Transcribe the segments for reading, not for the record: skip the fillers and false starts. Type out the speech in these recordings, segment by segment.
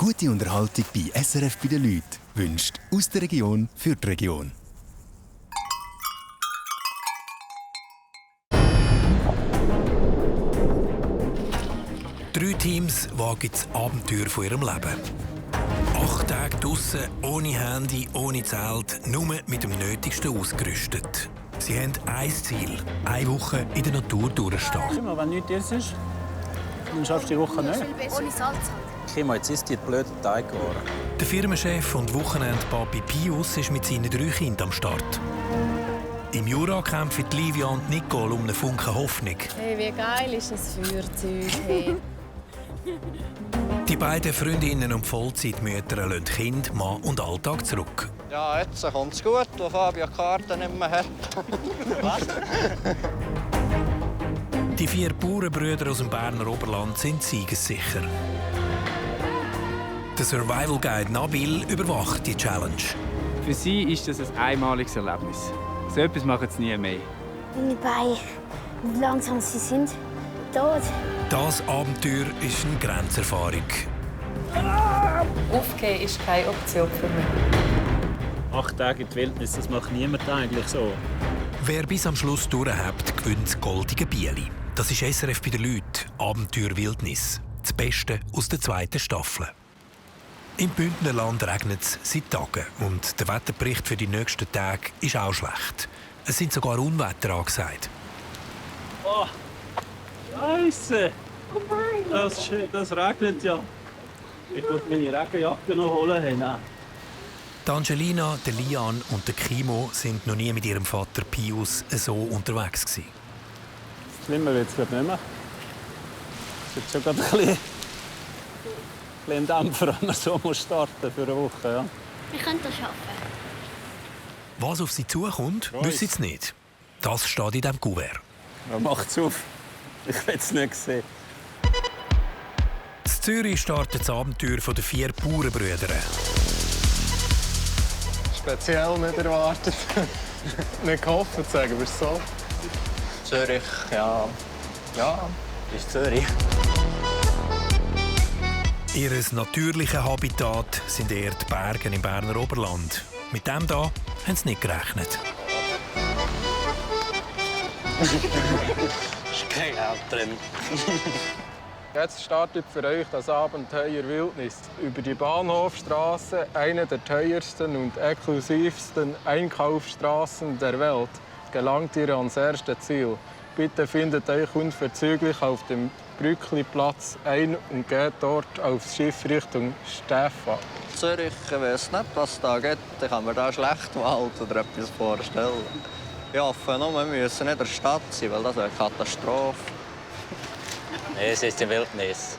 Gute Unterhaltung bei SRF bei den Leuten wünscht aus der Region für die Region. Drei Teams wagen das Abenteuer von ihrem Leben. 8 Tage draussen, ohne Handy, ohne Zelt, nur mit dem Nötigsten ausgerüstet. Sie haben ein Ziel: 1 Woche in der Natur durchstehen. Kimo, wenn nichts ist, dann schaffst du die Woche nicht. Ohne Salz. Kimo, jetzt ist die blöde Teig geworden. Der Firmenchef und Wochenendpapi Pius ist mit seinen 3 Kindern am Start. Im Jura kämpfen Livia und Nicole um einen Funken Hoffnung. Hey, wie geil ist das Feuerzeug? Hey. Die beiden Freundinnen und Vollzeitmütter lassen Kind, Mann und Alltag zurück. Ja, jetzt kommt es gut, wo Fabio die Karte nicht mehr hat. Was? Die 4 Bauernbrüder aus dem Berner Oberland sind siegessicher. Der Survival Guide Nabil überwacht die Challenge. Für sie ist das ein einmaliges Erlebnis. So etwas machen sie nie mehr. Meine Beine, wie langsam sie sind, tot. Das Abenteuer ist eine Grenzerfahrung. Aufgeben ist keine Option für mich. 8 Tage in die Wildnis, das macht niemand eigentlich so. Wer bis am Schluss durchhält, gewinnt das goldige Bieli. Das ist SRF bei den Leuten, Abenteuer Wildnis. Das Beste aus der 2. Staffel. Im Bündnerland regnet es seit Tagen und der Wetterbericht für die nächsten Tage ist auch schlecht. Es sind sogar Unwetter angesagt. Oh, Scheiße! Das regnet ja. Ich muss meine Regenjacke noch holen. Die Angelina, der Lian und der Kimo sind noch nie mit ihrem Vater Pius so unterwegs gewesen. Schlimmer wird es nicht mehr. Es ist schon gerade ein bisschen Dämpfer, wenn man so starten für eine Woche. Ja. Wir können das schaffen. Was auf sie zukommt, wissen sie nicht. Das steht in diesem Kuvert. Ja, macht's auf. Ich will es nicht sehen. In Zürich startet das Abenteuer der 4 Bauernbrüder. Speziell nicht erwartet. Nicht gehofft, sagen wir es so. Zürich, ja. Ja, ist Zürich. Ihr natürliches Habitat sind eher die Berge im Berner Oberland. Mit dem hier haben sie nicht gerechnet. Ist kein Geld drin. Jetzt startet für euch das Abenteuer Wildnis. Über die Bahnhofstraße, eine der teuersten und exklusivsten Einkaufsstraßen der Welt, gelangt ihr ans erste Ziel. Bitte findet euch unverzüglich auf dem Brückliplatz ein und geht dort aufs Schiff Richtung Stefan. Zürich, ich weiss nicht, was da geht. Ich kann mir da schlecht malen oder etwas vorstellen. Ich hoffe nur, wir müssen nicht in der Stadt sein, weil das wäre eine Katastrophe. Es ist die Wildnis.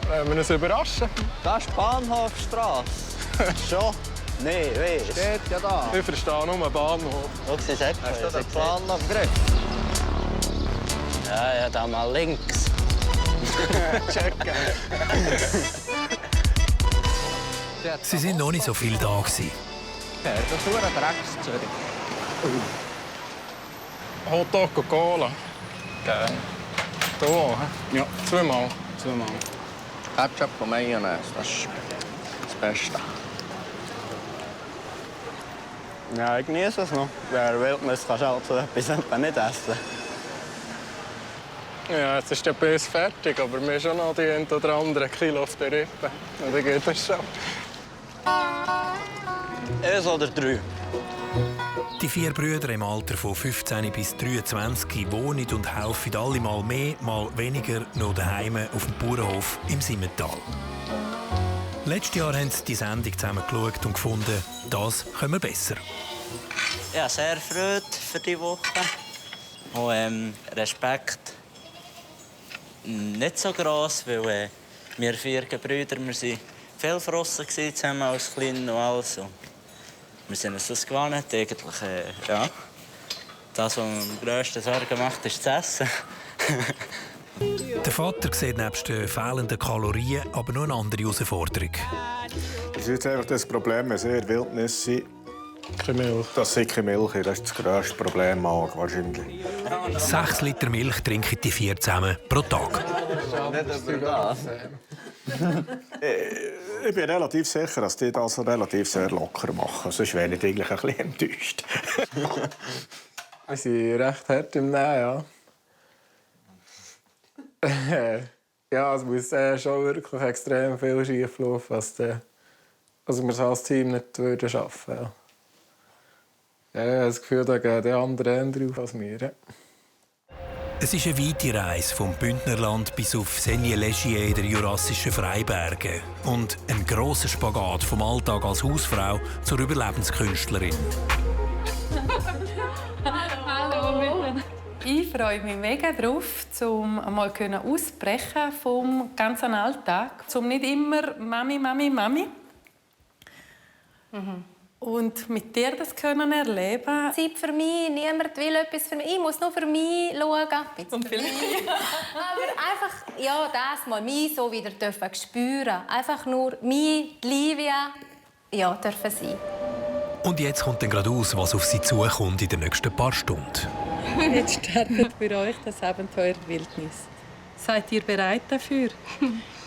Wollen wir uns überraschen? Das ist die Bahnhofstrasse. Schon? Nein, weißt du? Steht ja da. Ich verstehe nur Bahnhof. Hast du den Plan noch im Griff? Ja, da mal links. Checken. Sie sind noch nicht so viel da gewesen. Ja, das ist ein Drecks Zürich. Hotdog und Cola. Gerne. Du auch, hä? Ja. 2-mal. 2-mal. Ketchup und Mayonnaise, das ist das Beste. Ja, ich genieße es noch. Wer Wildnis kann halt so etwas nicht essen. Ja, jetzt ist der Biss fertig, aber wir haben schon noch die 1 oder andere Kilo auf der Rippe. Und dann geht das schon. 1 oder 3. Die 4 Brüder im Alter von 15 bis 23 wohnen und helfen alle mal mehr, mal weniger noch daheim auf dem Bauernhof im Simmental. Letztes Jahr haben sie die Sendung zusammen geschaut und gefunden, das können wir besser. Ja, sehr Freude für die Woche. Und Respekt nicht so gross, weil wir 4 Brüder, wir waren viel Frossen zusammen als Klein und alles. Wir sind uns das gewohnt. Eigentlich, ja. Das, was mir am grössten Sorgen macht, ist das Essen. Der Vater sieht nebst den fehlenden Kalorien aber noch eine andere Herausforderung. Es ist jetzt einfach das Problem, wenn sie in der Wildnis sind, Keine Milch. dass sie keine Milch haben. Das ist das grösste Problem wahrscheinlich. 6 Liter Milch trinken die 4 zusammen pro Tag. Nicht über das. Ich bin relativ sicher, dass die das relativ sehr locker machen. Sonst wäre ich eigentlich ein bisschen enttäuscht. Wir sind recht hart im Nehmen, ja. Ja, es muss schon wirklich extrem viel schief laufen, also wir es als Team nicht würden schaffen. Ja. Ja, ich habe das Gefühl, da gehen die anderen drauf als wir. Ja. Es ist eine weite Reise vom Bündnerland bis auf Seignelay-Gier in den jurassischen Freibergen und ein grosser Spagat vom Alltag als Hausfrau zur Überlebenskünstlerin. Hallo. Ich freue mich mega darauf, um einmal ausbrechen vom ganzen Alltag, um nicht immer Mami, Mami, Mami. Und mit dir das können erleben. Zeit für mich, niemand will etwas für mich. Ich muss nur für mich schauen. Und für mich. Aber einfach, ja, das mal mich so wieder dürfen spüren. Einfach nur mich, Livia, ja, dürfen sein. Und jetzt kommt dann gerade aus, was auf sie zukommt in den nächsten paar Stunden. Jetzt startet für euch das Abenteuer Wildnis. Seid ihr bereit dafür?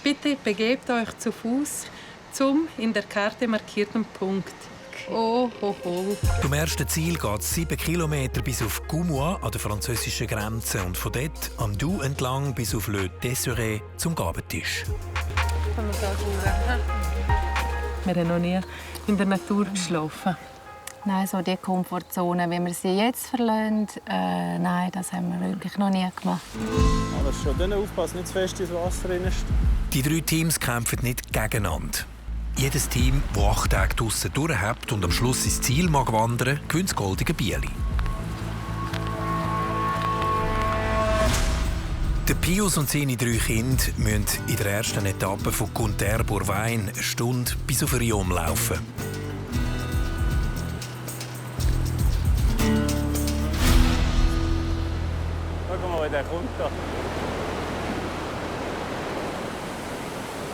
Bitte begebt euch zu Fuß zum in der Karte markierten Punkt. Oh, ho, ho. Zum ersten Ziel geht es 7 Kilometer bis auf Goumois an der französischen Grenze und von dort am Doubs entlang bis auf Le Desseré zum Gabentisch. Wir haben noch nie in der Natur geschlafen. Nein, so die Komfortzone, wie wir sie jetzt verlassen, nein, das haben wir wirklich noch nie gemacht. Aber schon dann aufpassen, nicht zu fest ins Wasser rein. Die 3 Teams kämpfen nicht gegeneinander. Jedes Team, das 8 Tage draussen durchhält und am Schluss ins Ziel mag wandern, gewinnt das goldige Bieli. Der Pius und seine 3 Kinder müssen in der ersten Etappe von Conterre-Bourvain eine Stunde bis auf Riom laufen. Schau mal, der kommt da.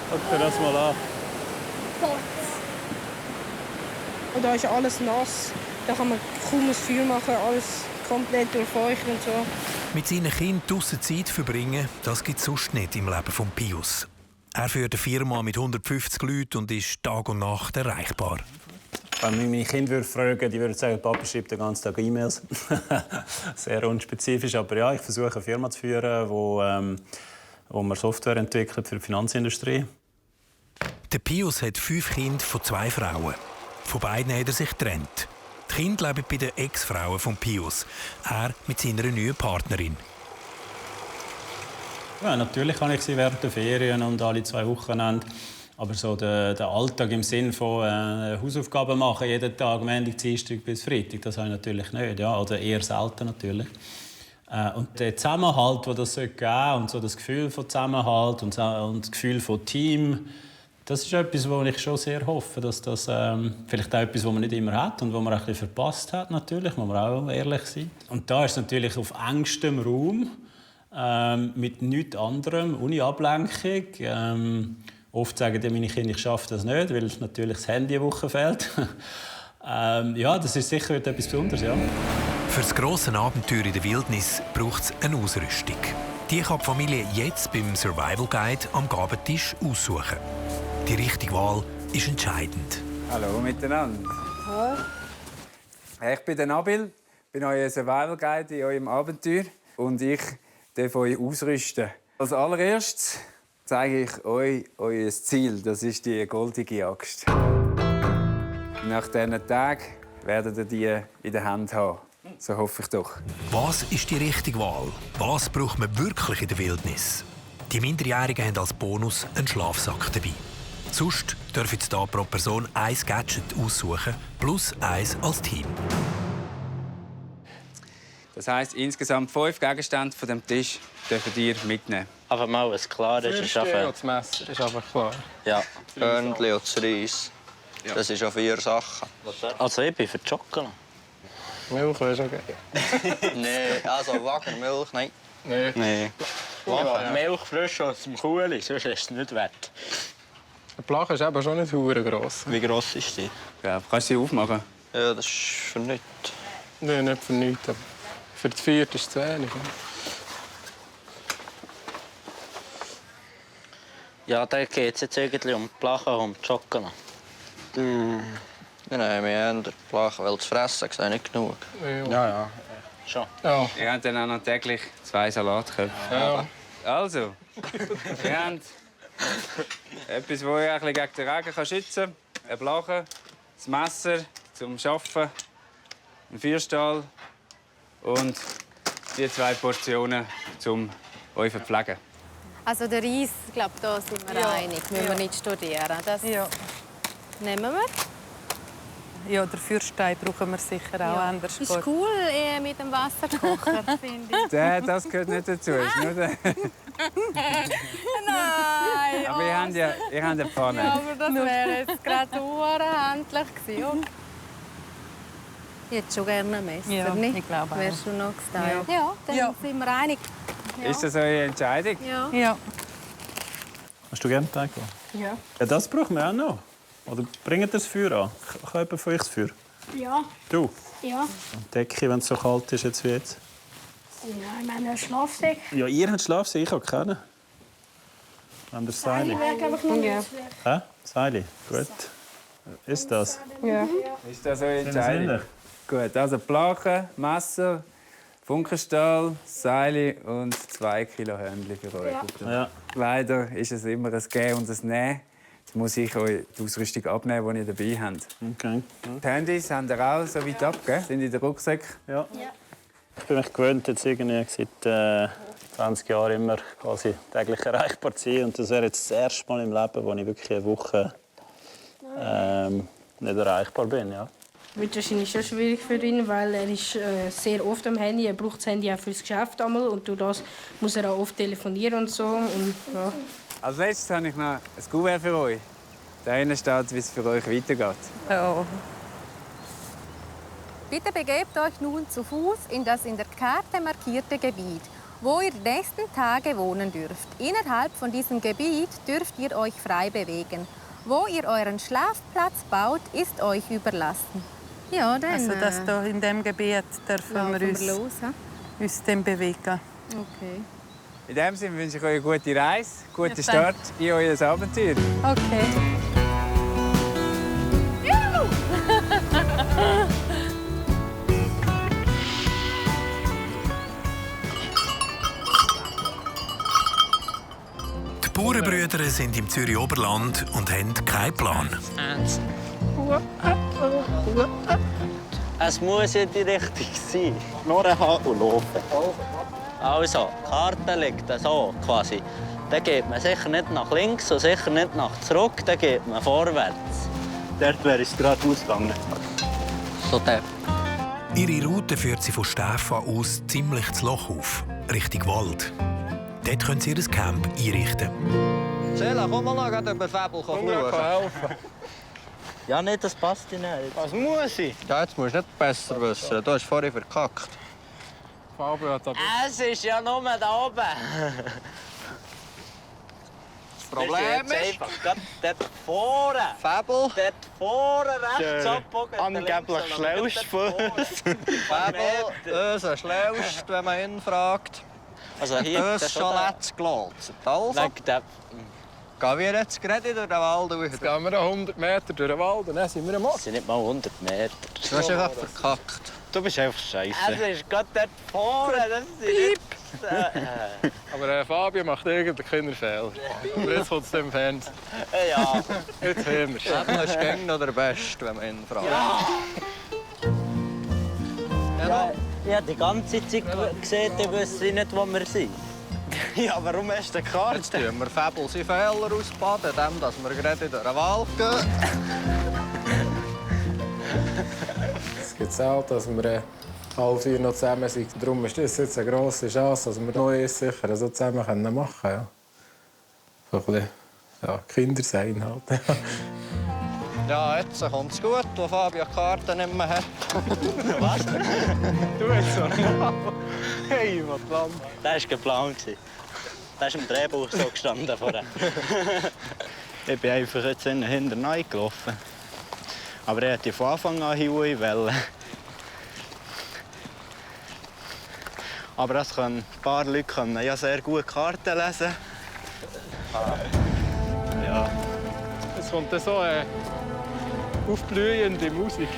Guck dir das mal an. Und da ist alles nass. Da kann man kaum ein Feuer machen, alles komplett durchfeucht und so. Mit seinen Kindern draussen Zeit verbringen, das gibt es sonst nicht im Leben von Pius. Er führt eine Firma mit 150 Leuten und ist Tag und Nacht erreichbar. Wenn mich meine Kinder fragen, die würden sagen, Papa schreibt den ganzen Tag E-Mails. Sehr unspezifisch, aber ja, ich versuche eine Firma zu führen, wo man Software entwickelt für die Finanzindustrie. Der Pius hat 5 Kinder von 2 Frauen. Von beiden hat er sich getrennt. Die Kinder leben bei den Ex-Frauen von Pius. Er mit seiner neuen Partnerin. Ja, natürlich kann ich sie während der Ferien und alle 2 Wochenende. Aber so der Alltag im Sinne von Hausaufgaben machen, jeden Tag, Montag, Dienstag bis Freitag, das habe ich natürlich nicht. Ja, oder eher selten natürlich. Und der Zusammenhalt, den das geben sollte, und so das Gefühl von Zusammenhalt und das Gefühl von Team, das ist etwas, wo ich schon sehr hoffe, dass das vielleicht auch etwas, was man nicht immer hat und was man ein bisschen verpasst hat, natürlich, muss man auch ehrlich sein. Und da ist es natürlich auf engstem Raum, mit nichts anderem, ohne Ablenkung. Oft sagen meine Kinder, ich schaffe das nicht, weil natürlich das Handy eine Woche fehlt. Ja, das ist sicher etwas Besonderes, ja. Für das grosse Abenteuer in der Wildnis braucht es eine Ausrüstung. Die kann die Familie jetzt beim Survival Guide am Gabentisch aussuchen. Die richtige Wahl ist entscheidend. Hallo miteinander. Ich bin der Nabil, bin euer Survival Guide in eurem Abenteuer und ich darf euch ausrüsten. Als allererstes zeige ich euch euer Ziel. Das ist die goldige Axt. Nach diesen Tagen werdet ihr die in der Hand haben. So hoffe ich doch. Was ist die richtige Wahl? Was braucht man wirklich in der Wildnis? Die Minderjährigen haben als Bonus einen Schlafsack dabei. Sonst dürfen sie hier pro Person ein Gadget aussuchen, plus eins als Team. Das heisst, insgesamt 5 Gegenstände von dem Tisch dürft ihr mitnehmen. Aber mal was klar ist, Das Messer ist einfach klar. ja. Hörnli und das Reis. Ja. Das ist auf 4 Sachen. Also ich bin für die Schokolade. Milch wäre schon geil. Nein, also Wagnermilch, nein. Nein. Milch frisch aus dem Kuhli, sonst ist es nicht wert. Der Plach ist eben schon nicht hure gross. Wie gross ist die? Ja, kannst du sie aufmachen? Ja, das ist für nichts. Nein, nicht für nichts. Aber für die 4 ist es zu wenig. Ja, da geht es jetzt irgendwie um die Plachen und die Schokolade. Wir nehmen eher die Plachen, weil das Fressen ist nicht genug. Ja. Schon. Ja. Ihr habt dann auch noch täglich 2 Salatköpfe. Ja. Also, ihr habt etwas, das ihr ein bisschen gegen den Regen schützen kann. Eine Blache, das Messer zum Arbeiten, ein Feuerstahl und die 2 Portionen zum euch verpflegen. Also der Reis, ich glaube, da sind wir einig. Müssen wir nicht studieren. Das nehmen wir. Ja, den Feuerstein brauchen wir sicher auch anders. Ist cool mit dem Wasserkocher, finde ich. Das gehört nicht dazu. Ist nur der... Nein! Aber ihr habt eine Pfanne. Ja, aber das wäre jetzt gerade handlich gewesen. Ich hätte schon gerne ein Messer, Ja, nicht? ich glaube auch. Wärst du noch gestylt? Ja, dann sind wir einig. Ja. Ist das eure Entscheidung? Ja. Hast du gerne Teig? Ja. Ja, das brauchen wir auch noch. Oder bringt das Feuer an? Kann jemand von euch das Feuer? Ja. Du? Ja. Die Decke, wenn es so kalt ist jetzt wie jetzt? Ja, ich meine Schlafsack. Ja, ihr habt Schlafsack, ich habe keinen. Haben wir Seile? Ich merke einfach nur Hä? Seile? Gut. Ist das? Ja. Ist das eure Sind Sie Entscheidung? ähnlich? Gut, also Plachen, Messer, Funkenstahl, Seile und 2 Kilo Hörnli für euch. Ja. Leider ist es immer ein Gehen und ein Nehmen. Jetzt muss ich euch die Ausrüstung abnehmen, die ihr dabei habt. Okay. Die Handys habt ihr auch so weit abgegeben? Sind in den Rucksack? Ja. Ich bin mich gewöhnt, jetzt irgendwie seit 20 Jahren immer quasi täglich erreichbar zu sein. Und das wäre jetzt das erste Mal im Leben, wo ich wirklich eine Woche nicht erreichbar bin. Ja. Wird wahrscheinlich schon schwierig für ihn, weil er ist sehr oft am Handy. Er braucht das Handy auch fürs Geschäft einmal und durch das muss er auch oft telefonieren und so. Und, ja. Als letztes habe ich noch ein Kuvert für euch. Da steht, wie es für euch weitergeht. Oh. Bitte begebt euch nun zu Fuß in das in der Karte markierte Gebiet, wo ihr die nächsten Tage wohnen dürft. Innerhalb von diesem Gebiet dürft ihr euch frei bewegen. Wo ihr euren Schlafplatz baut, ist euch überlassen. Ja, dann Also das hier in diesem Gebiet dürfen wir uns dann bewegen. Okay. In dem Sinne wünsche ich euch eine gute Reise, einen guten Start in euer Abenteuer. Okay. Die Bauernbrüder sind im Zürich Oberland und haben keinen Plan. Es muss in die Richtung sein. Schnurren haben und laufen. Also, die Karte liegt so quasi. Dann geht man sicher nicht nach links und sicher nicht nach zurück, dann geht man vorwärts. Dort wäre es geradeaus gegangen. So der. Ihre Route führt sie von Stefan aus ziemlich zu Loch auf, Richtung Wald. Dort können sie ihr Camp einrichten. Sela, komm mal noch über Fäbel schauen. helfen. Ja, nicht, das passt dir nicht. Was muss ich? Ja, jetzt musst du nicht besser wissen. Du hast vorhin verkackt. Fabio hat Es ist ja nur da oben. Das Problem ist... einfach gerade dort vorne. Fäbel. Dort vorne rechts abbogen. Angeblich schlauste Fuß. Fäbel, unser schlauste, wenn man ihn fragt. Also hier, das ist schon letzt gelotst. Also, gehen wir jetzt gerade durch den Wald durch. Jetzt gehen wir 100 Meter durch den Wald und dann sind wir am Ort. Das sind nicht mal 100 Meter. Du hast einfach verkackt. Du bist einfach scheiße. Es ist gerade dort vorne. Das ist Aber Fabio macht irgendwie keine Fehler. Aber jetzt kommt es im Fernsehen. Ja. Jetzt hören wir es. Fäbel ist gegen noch der Beste, wenn man ihn fragt. Ja. Ich habe die ganze Zeit gesehen, ich wüsste nicht, wo wir sind. Ja, warum hast du die Karte? Jetzt tun wir Fäbel seine Fehler ausbaden, indem wir gerade durch den Wald gehen. Es gibt selten, dass wir 3:30 noch zusammen sind. Darum ist das jetzt eine grosse Chance, dass wir Neues sicher so zusammen machen können. Ja. So ein bisschen Kinder sein halt. Ja, jetzt kommt es gut, wo Fabio die Karte nicht mehr hat. Was? Du hast so einen Hey, was Land. Das war geplant. Das ist im Drehbuch so gestanden vorher. Ich bin einfach jetzt hinten reingelaufen. Aber er hatte von Anfang an hier wollen. Aber das können ein paar Leute können ja sehr gut Karten lesen. Es kommt dann so aufblühende Musik.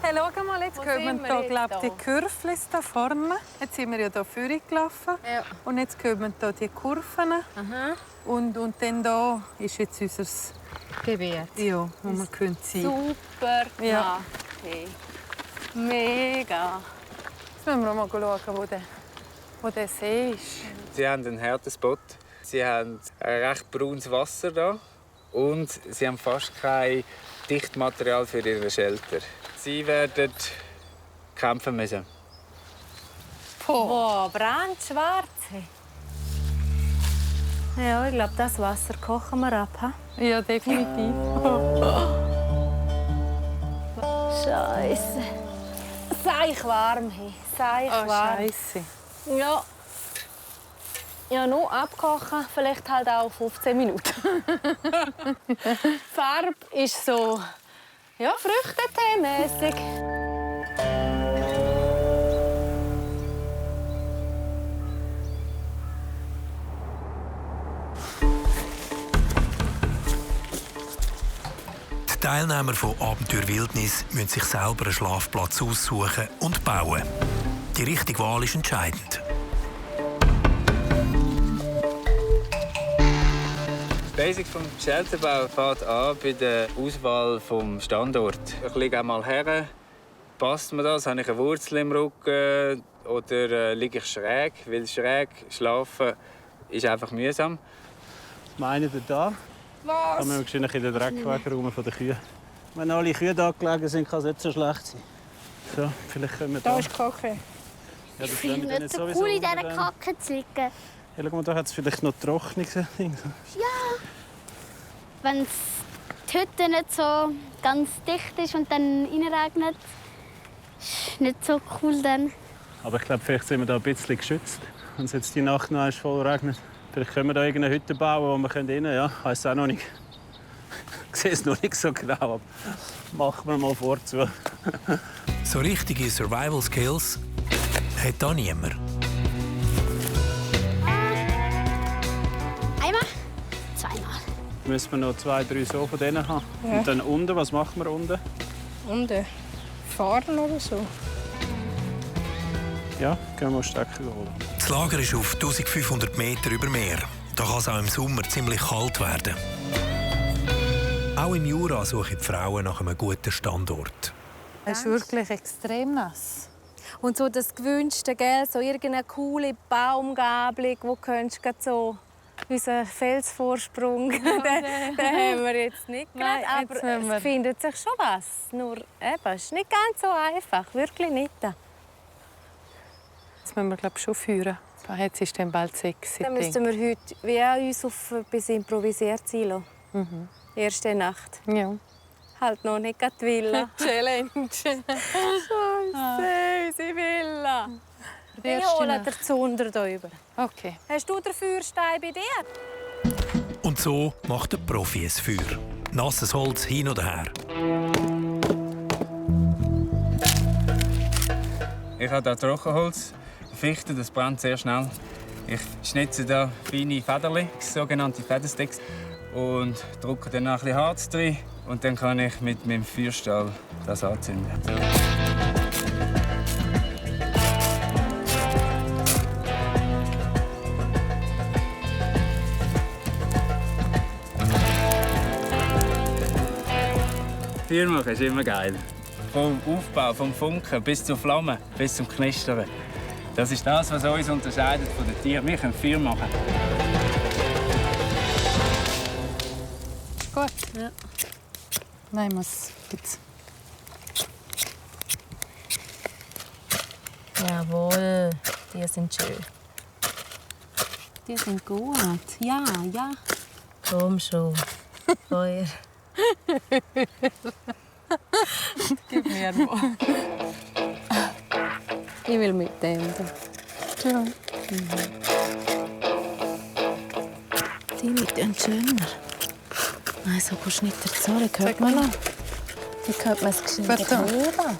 Hey, schau mal, jetzt kommen hier, glaube die Kürflis da vorne. Jetzt sind wir ja hier vorne gelaufen. Ja. Und jetzt kommen hier die Kurven. Aha. Und dann hier ist jetzt unser Gebiet. Ja, wo wir sein können. Super gemacht. Ja. Hey. Mega. Jetzt müssen wir auch mal schauen, wo der See ist. Sie haben einen Härtespot. Sie haben recht braunes Wasser hier. Und sie haben fast kein Dichtmaterial für ihre Shelter. Sie werden kämpfen müssen. Boah, brandschwarz. Ja, ich glaube, das Wasser kochen wir ab. He? Ja, definitiv. Scheiße. Seich warm. Seich warm. Scheiße. Ja. Ja, nur abkochen, vielleicht halt auch 15 Minuten. Die Farbe ist so, ja, Früchtetee-mässig. Die Teilnehmer von Abenteuer Wildnis müssen sich selber einen Schlafplatz aussuchen und bauen. Die richtige Wahl ist entscheidend. Die Basic vom Shelterbau fängt an bei der Auswahl des Standorts. Ich liege einmal her, passt mir das? Habe ich eine Wurzel im Rücken oder liege ich schräg? Weil schräg schlafen ist einfach mühsam. Meinen Sie da? Was? Haben wir wahrscheinlich in den Dreck wegräumen von den Kühen. Wenn alle Kühe da gelegen sind, kann es nicht so schlecht sein. So, vielleicht können wir da... Da ist Kacke. Ja, Ich finde es nicht so cool, in dieser Kacke zu liegen. Ja, schau mal, da hat es vielleicht noch trockene. Ja. Wenn die Hütte nicht so ganz dicht ist und dann reinregnet, ist nicht so cool dann. Aber ich glaube, vielleicht sind wir da ein bisschen geschützt. Wenn es jetzt die Nacht noch voll regnet. Vielleicht können wir da irgendeine Hütte bauen, wo wir rein können. Ja, ich weiss auch noch nicht. Ich sehe es noch nicht so genau, aber machen wir mal vorzu. So richtige Survival-Skills hat da niemand. Einmal, zweimal. Müssen wir noch 2, 3 so von denen haben. Ja. Und dann unten, was machen wir unten? Und fahren oder so. Ja, gehen wir Stecker holen. Das Lager ist auf 1500 Meter über Meer. Da kann es auch im Sommer ziemlich kalt werden. Auch im Jura suchen die Frauen nach einem guten Standort. Es ist wirklich extrem nass. Und so das Gewünschte, gell? So irgendeine coole Baumgabelung, wo könntest du so unseren Felsvorsprung, den haben wir jetzt nicht gerade, aber es findet sich schon was. Nur eben, es ist nicht ganz so einfach, wirklich nicht. Jetzt müssen wir, glaube ich, schon führen. Jetzt ist dann bald 6 Uhr. Dann müssten wir heute wie uns auf etwas improvisiert sein lassen. Mhm. Erste Nacht. Ja. Halt noch nicht die Villa. Challenge. Scheiße, unsere Villa. Die Ich erste hole Nacht. dir die Zunder hier über. Okay. Hast du den Feuerstein bei dir? Und so macht der Profi ein Feuer. Nasses Holz hin oder her. Ich habe hier Trockenholz, Fichte, das brennt sehr schnell. Ich schnitze hier feine Federchen, sogenannte Federsticks, und drücke dann noch ein bisschen Harz drin. Und dann kann ich mit meinem Feuerstahl das anzünden. Feuer machen ist immer geil. Vom Aufbau, vom Funken bis zur Flamme, bis zum Knistern. Das ist das, was uns unterscheidet von den Tieren. Wir können Feuer machen. Gut. Ja. Nein, muss jetzt. Jawohl, die sind schön. Die sind gut. Ja, ja. Komm schon. Feuer. Gib mir mal. Ich will mit dem. Ja. Die mit den schöner. Nein, so kannst du nicht erzählen. Hört man noch? Wie könnte man es gescheit hören?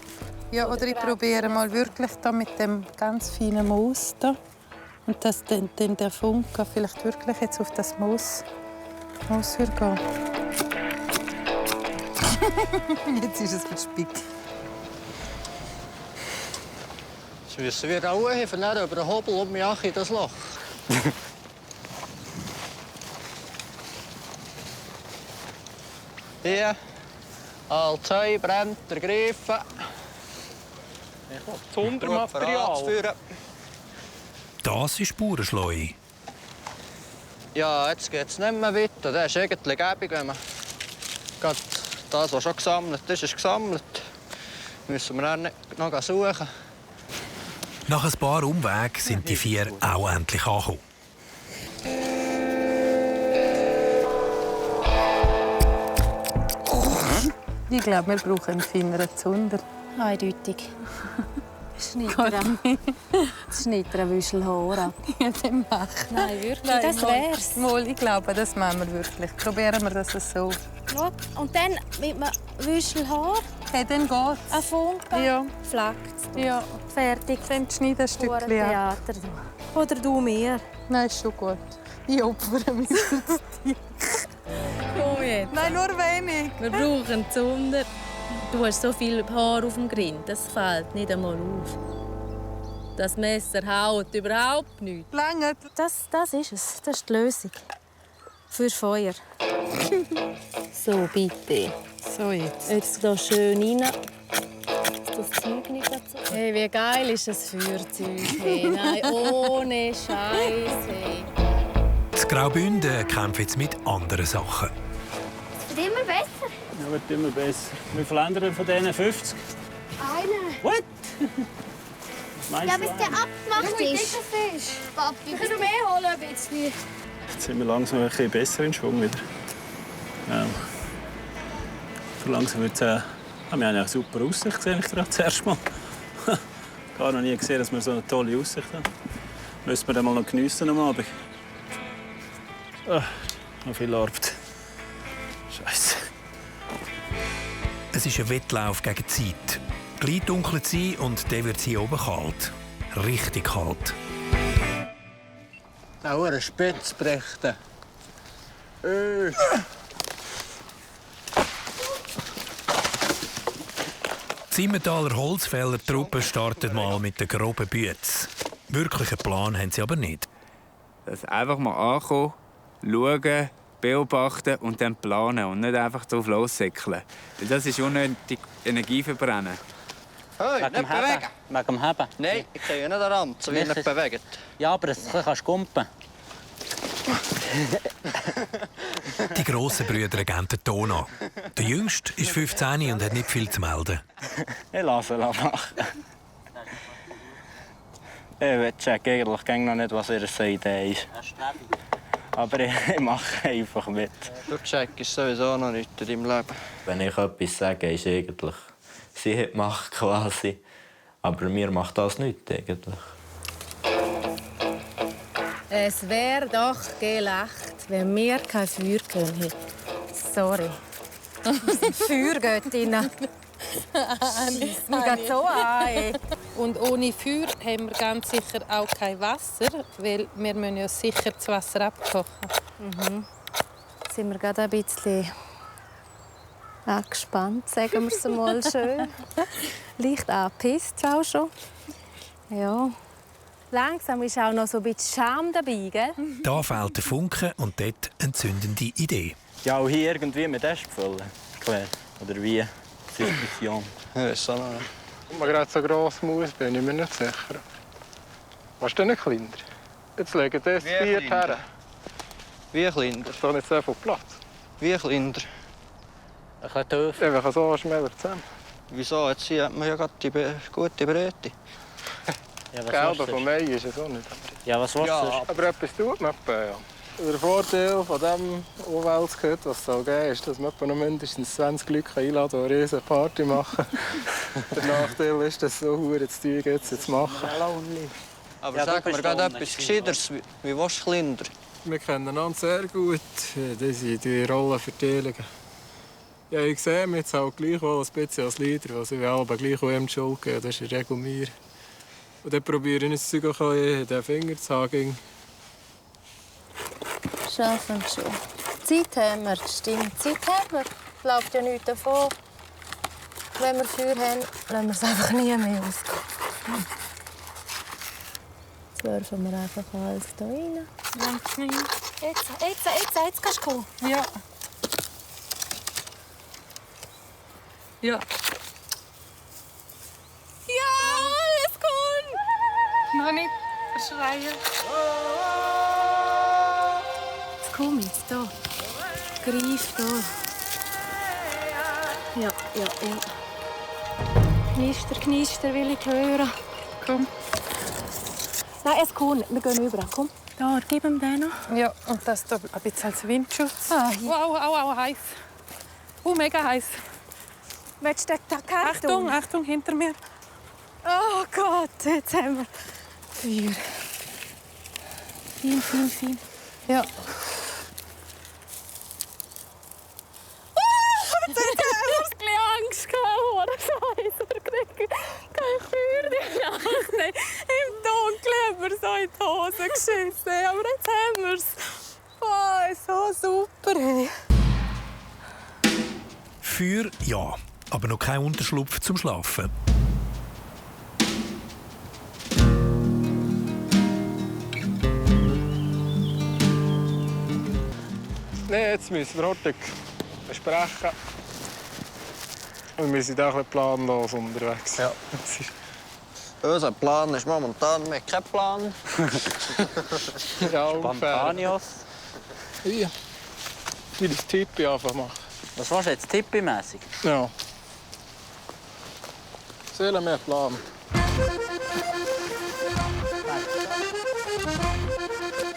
Ja, oder ich probiere mal wirklich da mit dem ganz feinen Moos da. Und dass dann der Funke vielleicht wirklich jetzt auf das Moos gehen. Jetzt ist es verspickt. Jetzt müssen wir auch helfen, über den Hobel und mich in das Loch. Hier, als Heu brennt ergreifen. Das Untermaterial. Das ist Bauernschleu. Ja, jetzt geht es nicht mehr weiter. Das ist eigentlich gäbig, wenn man gerade das, was schon gesammelt ist gesammelt. Müssen wir dann nicht noch suchen. Nach ein paar Umwegen sind die 4 auch endlich angekommen. Ich glaube, wir brauchen einen feineren Zunder. Eindeutig. Schneidern Wüschelhaar ab. Ja, dann mach. Nein, wirklich, Nein, das wär's. Mal, ich glaube, das machen wir wirklich. Probieren wir das so. Schau, und dann mit einem Wüschelhaar. Hey, dann geht's. Ein Funken. Ja. Flackt's. Ja. Fertig. Dann schneiden ein Stückchen ab. Theater. Oder du mir. Nein, ist schon gut. Ich opfere mich zu dir. Komm jetzt. Nein, nur wenig. Wir brauchen Zunder. Du hast so viel Haar auf dem Grind, das fällt nicht einmal auf. Das Messer haut überhaupt nichts. Lange. Das ist es. Das ist die Lösung. Für Feuer. So, bitte. So jetzt. Jetzt da schön rein. Das Zeug nicht dazu. Hey, wie geil ist das Feuerzeug? Hey, nein, ohne Scheiß. Hey. Das Graubünden kämpft jetzt mit anderen Sachen. Es wird immer besser. Ja, wird immer besser. Wie viel haben wir von diesen 50? Eine. What? Ja, bis der abgemacht ist. Papi, wir können noch mehr holen, ein bisschen. Jetzt sind wir langsam ein bisschen besser in Schwung wieder. Ja. So langsam wird es... wir haben eine super Aussicht gesehen, ich gerade zuerst mal. Gar noch nie gesehen, dass wir so eine tolle Aussicht haben. Müssen wir dann mal noch geniessen am Abend. Noch viel Arbeit. Scheiße. Es ist ein Wettlauf gegen die Zeit. Gleich dunkelt sie und dann wird sie oben kalt. Richtig kalt. Auch eine Spitze brechen. Die Simmentaler Holzfäller-Truppe startet mal mit der groben Bütze. Wirklichen Plan haben sie aber nicht. Das einfach mal ankommen, schauen, beobachten und dann planen und nicht einfach drauf lossäckeln. Das ist unnötig Energie verbrennen. Hey, nicht bewegen! Wegen dem Heben? Nein, ich kann ja nicht daran, so wie nicht bewegen. Ja, aber das kannst du kumpen. Die grossen Brüder geben den Ton an. Der Jüngste ist 15 und hat nicht viel zu melden. Ich lasse ihn machen. Ich checke eigentlich noch nicht, was ihre Idee ist. Aber ich mache einfach mit. Du checkst sowieso noch nicht in deinem Leben. Wenn ich etwas sage, ist eigentlich sie hat Macht quasi. Aber mir macht das nichts eigentlich. Es wäre doch gelacht, wenn wir kein Feuer hätten. Sorry. Feuergöttinnen. Mir geht so an. Und ohne Feuer haben wir ganz sicher auch kein Wasser, weil wir müssen ja sicher das Wasser abkochen. Jetzt sind wir gerade ein bisschen angespannt, sagen wir es mal schön. Leicht angepisst auch schon. Ja. Langsam ist auch noch so ein bisschen Scham dabei, gell? Da fehlt der Funke und dort eine zündende Idee. Ja, auch hier irgendwie mit Ästen füllen. Claire. Oder wie? Diskussion. Ich weiß auch noch nicht. Ob man gerade so gross muss, bin ich mir nicht sicher. Was ist denn ein kleiner? Jetzt legen das Wie 4 kleiner? her. Wie kleiner? Das ist doch nicht so viel Platz. Wie kleiner? Ein bisschen tief. Einfach so schneller zusammen. Wieso? Jetzt hier hat man ja gerade die gute Breite. Ja, Das Gelbe von Mai ist es auch nicht. Ja, was willst du? Aber etwas tut man ja. Der Vorteil von dem Umweltskit, was es soll geben, ist, dass man noch mindestens 20 Leute einladen kann, die eine riesige Party machen. Der Nachteil ist, dass es so verdammt zu tun gibt, es zu machen. Aber sag mir gerade etwas Gescheiteres. Wie willst du kleiner? Wir kennen einander sehr gut. Das sind die Rollenverteilungen. Ja, ich sehe mich jetzt halt gleich wohl ein bisschen als Leader. Also ich will aber gleich auch ihm die Schuld geben. Das ist in der Regel mir. Und dann probiere ich das Zeug auch in den Finger zu haben. Schaffen wir schon. Zeit haben wir, stimmt. Zeit haben wir. Läuft ja nichts davon. Wenn wir Feuer haben, lassen wir es einfach nie mehr ausgehen. Jetzt werfen wir einfach alles hier rein. Jetzt kannst du kommen. Ja. Ja. Ja, es kommt! Noch nicht verschreien. Jetzt komm jetzt, hier. Greif hier. Ja. Knister will ich hören. Komm. Nein, es kommt. Wir gehen über. Komm. Da, gib ihm den noch. Ja, und das hier ein bisschen als Windschutz. Ah, ja. Au, heiß. Mega heiß. Willst du den Karton? Achtung, hinter mir. Oh Gott, jetzt haben wir Feuer. Fein. Ja. Jetzt haben wir ein bisschen Angst gehabt. Scheiße, kein Feuer die Nacht. Im Dunkeln haben wir so in die Hose geschissen. Aber jetzt haben wir es. Oh, so super. Hey. Feuer ja, aber noch kein Unterschlupf zum Schlafen. Nein, jetzt müssen wir heute besprechen. Wir sind auch ein bisschen planlos unterwegs. Ja. Unser Plan ist momentan kein Plan. Ja, Spontanios. Ja. Wie das Tippi einfach machen. Was machst du jetzt, Tippi-mässig? Ja. Sollen wir einen Plan?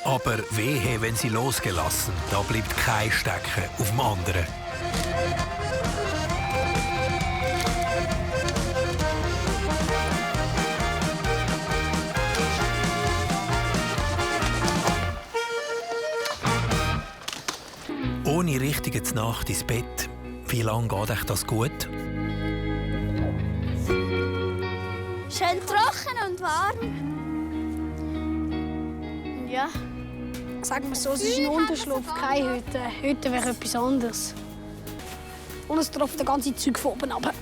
Aber wehe, wenn sie losgelassen, da bleibt kein Stecken auf dem anderen. Ohne richtige Nacht ins Bett, wie lange geht euch das gut? Schön trocken und warm. Ja. Sagen wir so, es ist ein Unterschlupf, keine Hütte. Hütte wäre etwas anderes. Und es tropft das ganze Zeug von oben runter.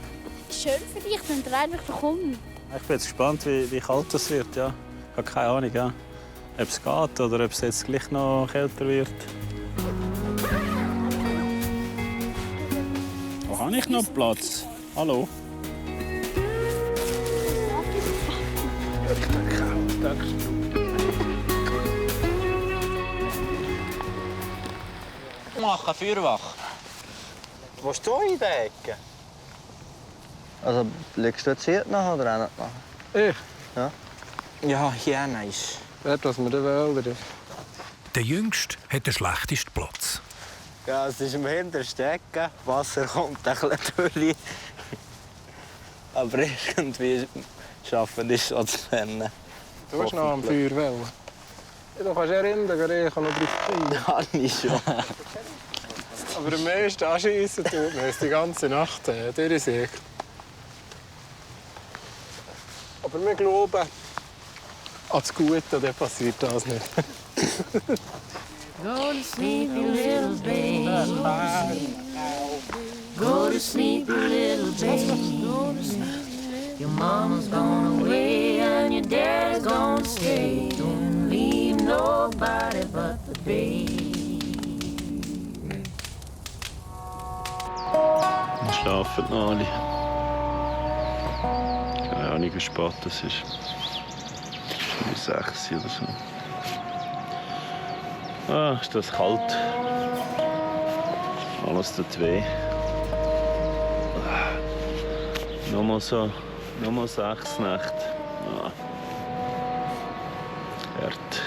Schön für dich, wenn der Rhein wirklich kommt. Ich bin jetzt gespannt, wie kalt es wird. Ja. Ich habe keine Ahnung, ja. Ob es geht oder ob es jetzt gleich noch kälter wird. Wo habe ich noch Platz? Hallo? Machen Feuerwache. Willst du in der Ecke? Also, legst du jetzt hier nach oder auch nicht nach? Ich? Ja. Ja, hier ist. Dort, was wir wollen. Der Jüngste hat den schlechtesten Platz. Ja, es ist im hintersten Ecke. Wasser kommt ein bisschen durch. Aber irgendwie schaffen wir es schon zu rennen. Du hast noch am Feuer wollen. Du kannst ja rinden, ich kann noch drauf Ja, nicht schon. Aber am meisten anschiessen tut man es die ganze Nacht durchsägen. Aber wir glauben an das Gute, dann passiert das nicht. Go to sleep, you little baby. Go to sleep, you little baby. Go to sleep. Your mama's gone away and your dad's gonna stay. Don't leave nobody but the baby. Wir schlafen noch alle. Keine Ahnung, wie spät es ist. 6 oder so. Ah, ist das kalt. Alles tut weh. Nochmal 6 Nächte. Ah. Hart.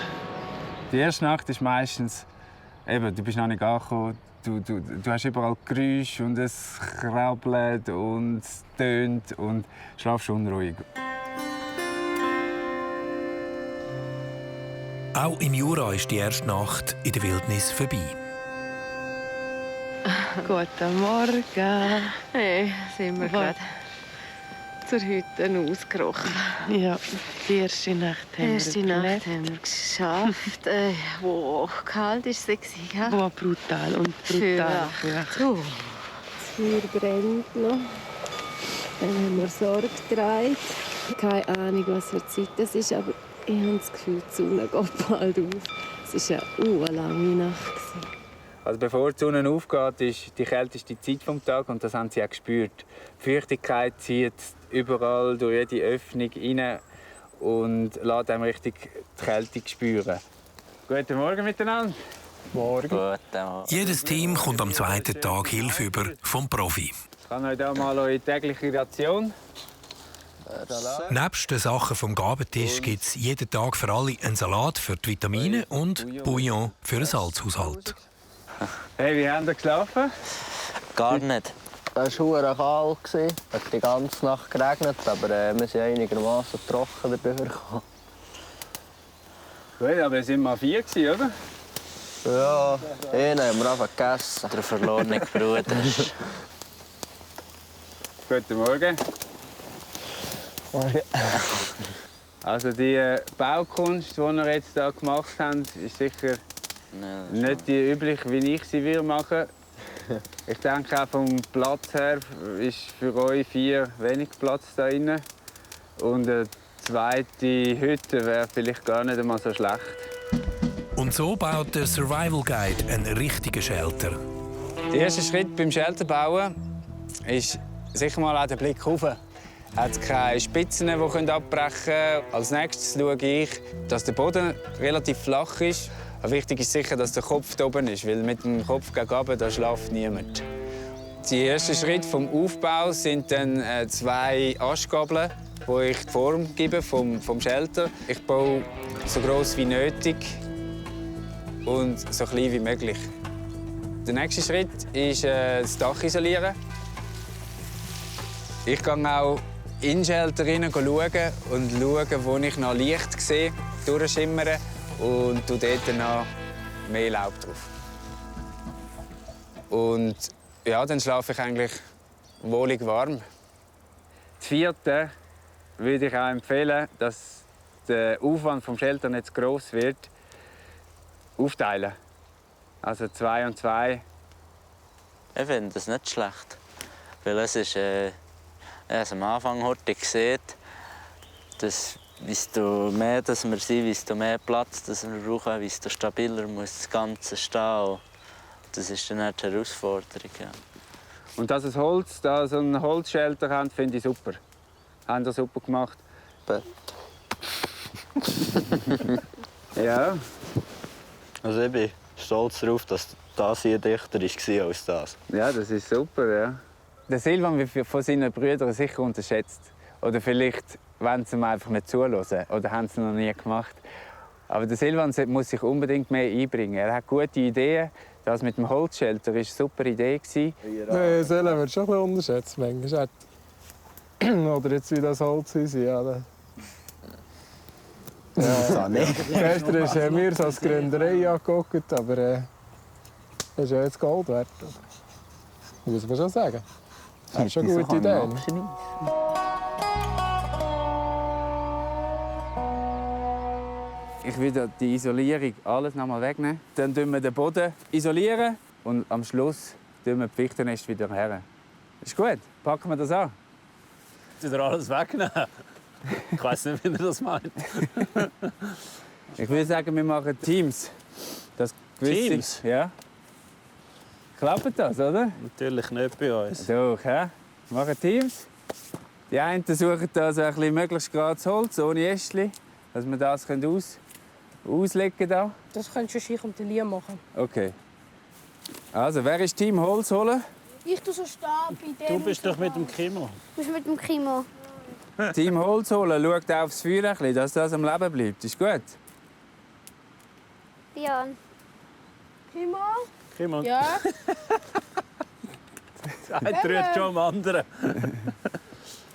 Die erste Nacht ist meistens, eben, du bist noch nicht angekommen, du hast überall Geräusche und es krabbelt und es tönt und schlafst unruhig. Auch im Jura ist die erste Nacht in der Wildnis vorbei. Guten Morgen. Hey, sind wir gerade zur Hütte ausgerochen. Ja, die erste Nacht haben wir geschafft. Wow, kalt war es. Wow, brutal und brutal. Ja. Das Feuer brennt noch. Dann haben wir Sorge getragen. Keine Ahnung, was für Zeit das ist, aber ich habe das Gefühl, die Sonne geht bald auf. Es war eine lange Nacht. Also bevor die Sonne aufgeht, ist die kälteste Zeit des Tages und das haben sie auch gespürt. Die Feuchtigkeit zieht überall durch jede Öffnung rein und lässt einem richtig die Kälte spüren. Guten Morgen miteinander. Morgen. Jedes Team kommt am zweiten Tag Hilfe über vom Profi. Ich kann euch hier mal eure tägliche Ration. Nebst den Sachen vom Gabentisch gibt es jeden Tag für alle einen Salat für die Vitamine und Bouillon für den Salzhaushalt. Hey, wie habt ihr geschlafen? Gar nicht. Es war kalt, es hat die ganze Nacht geregnet, aber wir sind einigermaßen trocken durchgekommen. Gut, aber es waren mal 4, oder? Ja, einen haben wir einfach gegessen. Der verlorene Bruder. Guten Morgen. Morgen. Also die Baukunst, die wir jetzt hier gemacht haben, ist sicher nicht die übliche, wie ich sie machen. Ich denke auch vom Platz her ist für euch 4 wenig Platz da drin. Und eine zweite Hütte wäre vielleicht gar nicht einmal so schlecht. Und so baut der Survival Guide einen richtigen Shelter. Der erste Schritt beim Shelterbauen ist sicher mal auch der Blick rauf. Es hat keine Spitzen, die abbrechen können. Als nächstes schaue ich, dass der Boden relativ flach ist. Aber wichtig ist sicher, dass der Kopf da oben ist, weil mit dem Kopf gegen oben da schläft niemand. Der erste Schritt vom Aufbau sind dann 2 Astgabeln, wo ich die Form gebe vom Shelter. Ich baue so gross wie nötig und so klein wie möglich. Der nächste Schritt ist das Dach isolieren. Ich gehe auch in den Shelter rein schauen und schauen, wo ich noch Licht sehe, durchschimmern und dort noch mehr Laub drauf. Und ja, dann schlafe ich eigentlich wohlig warm. Das 4. würde ich auch empfehlen, dass der Aufwand vom Shelter nicht zu gross wird, aufteilen. Also 2 und 2. Ich finde das nicht schlecht. Weil es ist, am Anfang heute gesehen, dass desto mehr dass wir sind, desto mehr Platz dass wir brauchen, desto stabiler muss das Ganze stehen. Das ist dann eine Herausforderung. Ja. Und dass es Holz, da so einen Holzshelter haben, finde ich super. Haben das super gemacht. Ja. Also ich bin stolz darauf, dass das hier dichter war als das. Ja, das ist super, ja. Der Silvan wird von seinen Brüdern sicher unterschätzt. Oder vielleicht wollen sie ihm einfach nicht zuhören oder haben sie noch nie gemacht. Aber der Silvan muss sich unbedingt mehr einbringen. Er hat gute Ideen. Das mit dem Holzshelter war eine super Idee. Nein, Silvan wird schon ein bisschen unterschätzt manchmal. Oder jetzt wie das Holz ist. Ja, gestern haben wir es als Gründerei angeguckt, aber das ist ja jetzt Gold wert. Muss man schon sagen. Das ist schon eine gute Idee. Ich will die Isolierung alles noch mal wegnehmen. Dann isolieren wir den Boden isolieren und am Schluss tun wir die Fichtennest wieder her. Ist gut? Packen wir das an? Wieder alles wegnehmen? Ich weiss nicht, wie ihr das meint. Ich würde sagen, wir machen Teams. Das Teams? Ja. Klappt das, oder? Natürlich nicht bei uns. Doch, hä? Wir machen Teams. Die einen suchen da so ein bisschen möglichst gerades Holz, ohne Ästchen, dass wir das auslegen können. Das könntest du und Liam machen. Okay. Also, wer ist Team Holz holen? Ich tue so Stab bei dem. Du bist doch mit dem Kimo. Du bist mit dem Kimo. Team Holz holen, schaut aufs Feuer, ein bisschen, dass das am Leben bleibt. Ist gut? Jan. Kimo? Kimo? Ja? Einer rührt schon am anderen.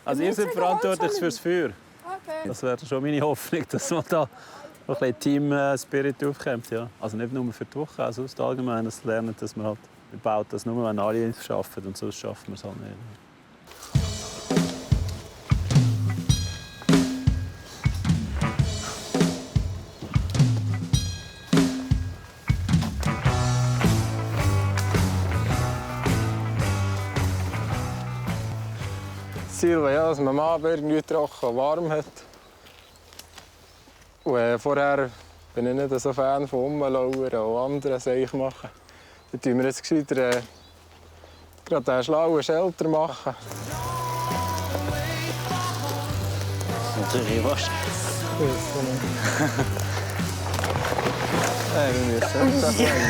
Also ihr seid verantwortlich fürs Feuer. Okay. Das wäre schon meine Hoffnung, dass man da ein bisschen Team-Spirit aufkommt. Ja. Also nicht nur für die Woche, also sonst allgemein das lernen, dass man halt Wir bauen das nur, wenn alle es schaffen, und sonst schaffen wir es halt nicht. Das Ziel wäre ja, dass man am Abend irgendwie trocken und warm hat. Und vorher bin ich nicht so Fan von Rumlauern und anderen Sachen machen. Dann tun wir jetzt gescheiter gerade einen schlauen Shelter machen. Natürlich was. Nein, wir müssen jetzt einfach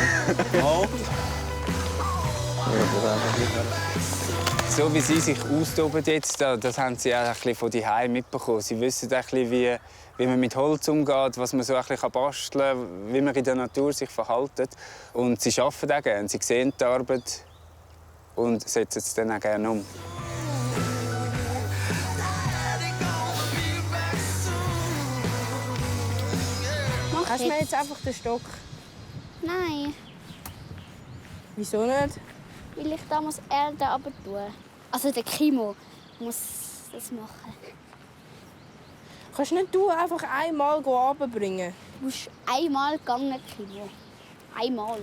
So wie sie sich austoben jetzt, das haben sie auch ein bisschen von daheim mitbekommen. Sie wissen ein bisschen, wie man mit Holz umgeht, was man so ein bisschen basteln kann, wie man in der Natur sich verhält. Und sie arbeiten auch gerne. Sie sehen die Arbeit und setzen es dann auch gerne um. Hast du mir jetzt einfach den Stock? Nein, Wieso nicht? weil ich da muss Erde runter tun. Also der Kimo muss das machen. Kannst nicht du einfach einmal runterbringen? Du musst einmal gehen, Kimo. Einmal.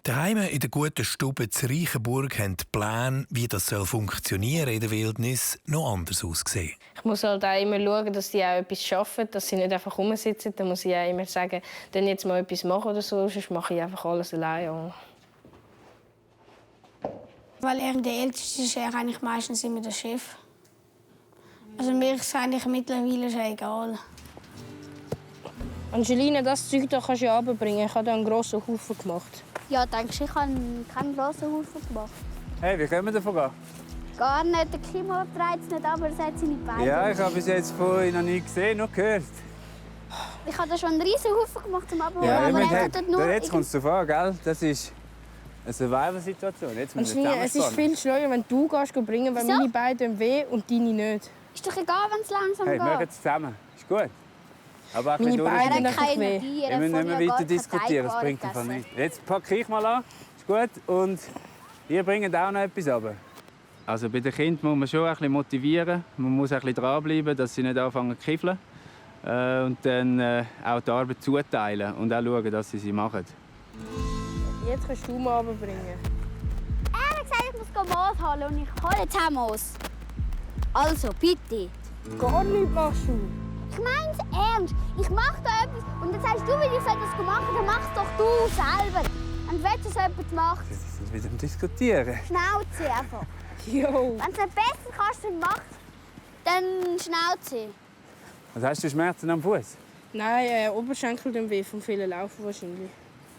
Daheim in der guten Stube zu Reichenburg haben die Pläne, wie das funktionieren in der Wildnis, noch anders ausgesehen. Ich muss halt auch immer schauen, dass die auch etwas schaffen, dass sie nicht einfach rumsitzen. Dann muss ich auch immer sagen, dann jetzt mal etwas machen oder so, sonst mache ich einfach alles allein. Weil er der Älteste ist, er eigentlich meistens immer der Chef. Also mir ist es eigentlich mittlerweile schon egal. Angelina, das Zeug da kannst du ja runterbringen. Ich habe da einen grossen Haufen gemacht. Ja, denkst du, ich habe keinen grossen Haufen gemacht? Hey, wie können wir davon gehen? Gar nicht. Der Kimo trägt es nicht, aber er hat seine Beine. Ja, ich habe bis jetzt vorhin noch nie gesehen, noch gehört. Ich habe da schon einen riesen Haufen gemacht zum Abholen. Ja, aber er hat dort nur... jetzt kommt es darauf an, gell? Das ist eine Survival-Situation. Jetzt müssen wir Angelina, es ist viel schlauer, wenn du gehst bringen, weil meine Beine weh und deine nicht. Ist doch egal, wenn es langsam Hey, geht. wir machen es zusammen. Ist gut. Aber ein Meine bisschen Beine durch. haben keine Energie. Wir müssen nicht mehr weiter diskutieren, das bringt einfach nichts. Jetzt packe ich mal an, ist gut. Und ihr bringt auch noch etwas runter. Also bei den Kindern muss man schon ein bisschen motivieren. Man muss ein bisschen dranbleiben, dass sie nicht anfangen zu kiffeln. Und dann auch die Arbeit zuteilen und auch schauen, dass sie machen. Jetzt kannst du mal runterbringen. Er hat gesagt, ich muss Moos holen und ich hole jetzt auch Moos. Also, bitte. Gar nichts machst du. Ich meine es ernst. Ich mache da etwas und dann sagst du, wie ich das gemacht habe, dann mach es doch du selber. Und wenn es jemand macht, Sie sind wieder am Diskutieren. Schnauze einfach. Jo. Wenn du es nicht besser kannst, dann Schnauze. Was hast du Schmerzen am Fuß? Nein, Oberschenkel tun weh vom vielen Laufen wahrscheinlich.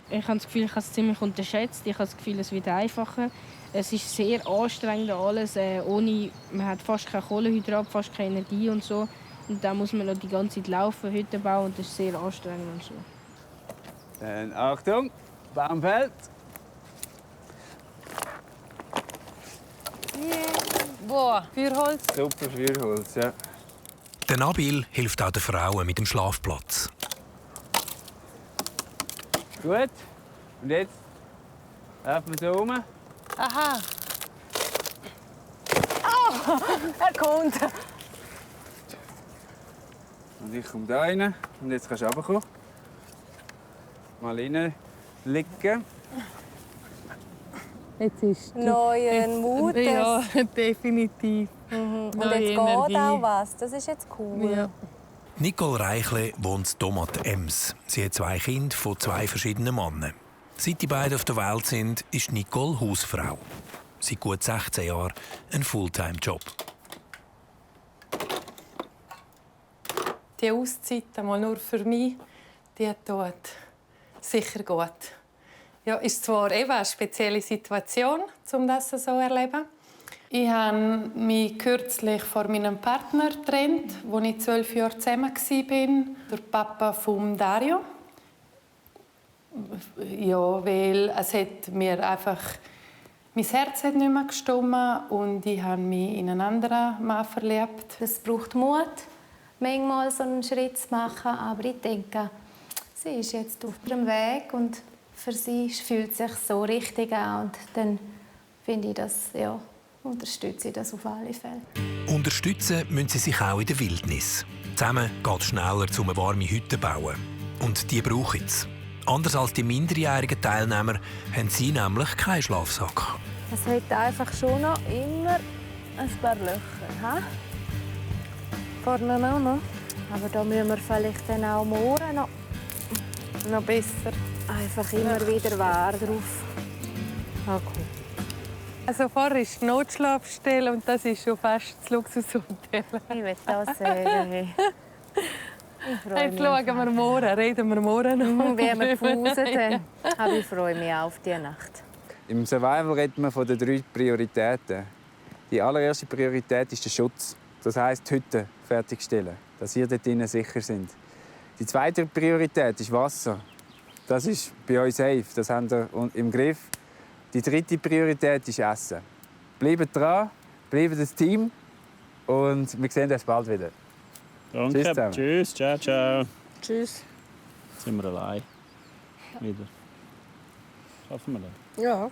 Ich habe das Gefühl, ich habe es ziemlich unterschätzt. Ich habe das Gefühl, es wird einfacher. Es ist sehr anstrengend alles. Man hat fast kein Kohlenhydrat, fast keine Energie und so. Und dann muss man noch die ganze Zeit laufen, Hütten bauen und das ist sehr anstrengend und so. Dann Achtung, Baumfeld. Boah, Feuerholz. Super Feuerholz, ja. Der Nabil hilft auch den Frauen mit dem Schlafplatz. Gut. Und jetzt laufen wir so rum. Aha. Oh, er kommt. Und ich komme da rein. Und jetzt kannst du runterkommen. Mal rein liegen. Jetzt ist Neuen Mut. Ja, definitiv. Und Neue jetzt Energie. geht auch was. Das ist jetzt cool. Ja. Nicole Reichle wohnt in Domat-Ems. Sie hat 2 Kinder von 2 verschiedenen Männern. Seit die beiden auf der Welt sind, ist Nicole Hausfrau. Seit gut 16 Jahren ein Fulltime-Job. Die Auszeit einmal nur für mich, die tut sicher gut. Ja, ist zwar eben eine spezielle Situation, um das so zu erleben. Ich habe mich kürzlich von meinem Partner getrennt, als ich 12 Jahre zusammen war, der Papa von Dario. Ja, weil es hat mir einfach mein Herz hat nicht mehr gestimmt und ich habe mich in einen anderen Mann verliebt. Es braucht Mut, manchmal so einen Schritt zu machen, aber ich denke, sie ist jetzt auf ihrem Weg und für sie fühlt es sich so richtig an. Und dann finde ich das, ja, unterstütze ich das auf alle Fälle. Unterstützen müssen sie sich auch in der Wildnis. Zusammen geht es schneller, um eine warme Hütte zu bauen. Und die brauchen es. Anders als die minderjährigen Teilnehmer haben sie nämlich keinen Schlafsack. Es hat einfach schon noch immer ein paar Löcher. He? Vorne auch noch. Aber da müssen wir vielleicht dann auch morgen noch besser einfach immer wieder wahr drauf. Okay. Also vorher ist die Notschlafstelle und das ist schon fast das Luxushotel. Ich will das sagen. Jetzt schauen wir morgen, reden wir morgen noch. Wie wir gefunden haben. Aber ich freue mich auch auf die Nacht. Im Survival reden wir von den 3 Prioritäten. Die allererste Priorität ist der Schutz. Das heisst, die Hütte fertigstellen, dass ihr dort drinnen sicher sind. Die zweite Priorität ist Wasser. Das ist bei euch safe, das habt ihr im Griff. Die dritte Priorität ist Essen. Bleibt dran, bleibt das Team und wir sehen uns bald wieder. Danke. Tschüss zusammen. Tschüss, ciao, ciao. Tschüss. Jetzt sind wir allein. Wieder. Schaffen wir das? Ja.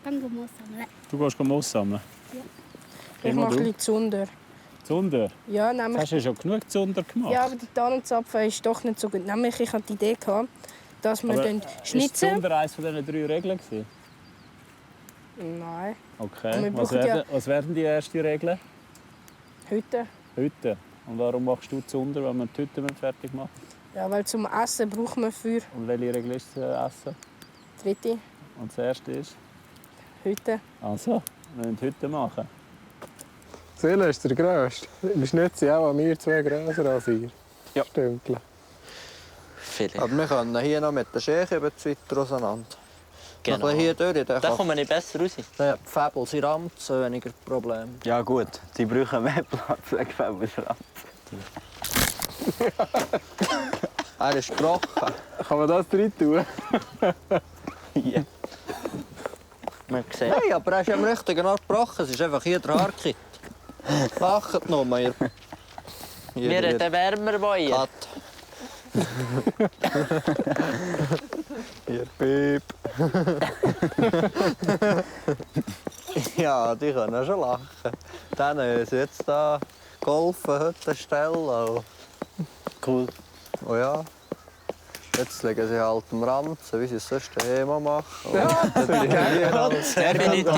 Dann gehen wir Moos sammeln. Du gehst Moos sammeln? Ja. Geh Ich mal mache du. ein bisschen Zunder. Zunder? Ja, nämlich... Hast du schon genug Zunder gemacht? Ja, aber die Tannenzapfen ist doch nicht so gut. Nämlich, ich hatte die Idee, dass wir dann Ist schnitzen. Zunder eines von diesen 3 Regeln? Nein. Okay. Wir Was brauchen was werden die ersten Regeln? Hütte. Hütte. Und warum machst du Zunder, wenn wir die Hütte fertig machen? Ja, weil zum Essen brauchen wir Feuer. Und welche Regel ist das Essen? Dritte. Und das erste ist? Hütte. Also, wir müssen die Hütte machen. Silla ist der Grösste. Wir schnitzen auch an mir 2 grösser als ihr. Ja. Stündchen. Aber wir können hier noch mit den Schächen weiter auseinander. Genau. Noch ein bisschen hier durch. Da kommen wir nicht besser raus. Ja, die Fäbel sind Rampen, weniger Probleme. Ja gut, die brauchen mehr Platz wegen Fäbelschrank. Er ist gebrochen. Kann man das drin tun? Ja. Man sieht. Nein, aber er ist am richtigen Ort gebrochen. Es ist einfach hier der Haarkit. Lacht nur, ihr. Wir hätten wärmer wollen. Kat. Ihr Piep. Ja, die können schon lachen. Denen haben sie jetzt hier geholfen, heute stellen. Cool. Oh ja. Jetzt legen sie halt am Rand, so wie sie es sonst daheim machen. Ja, definitiv.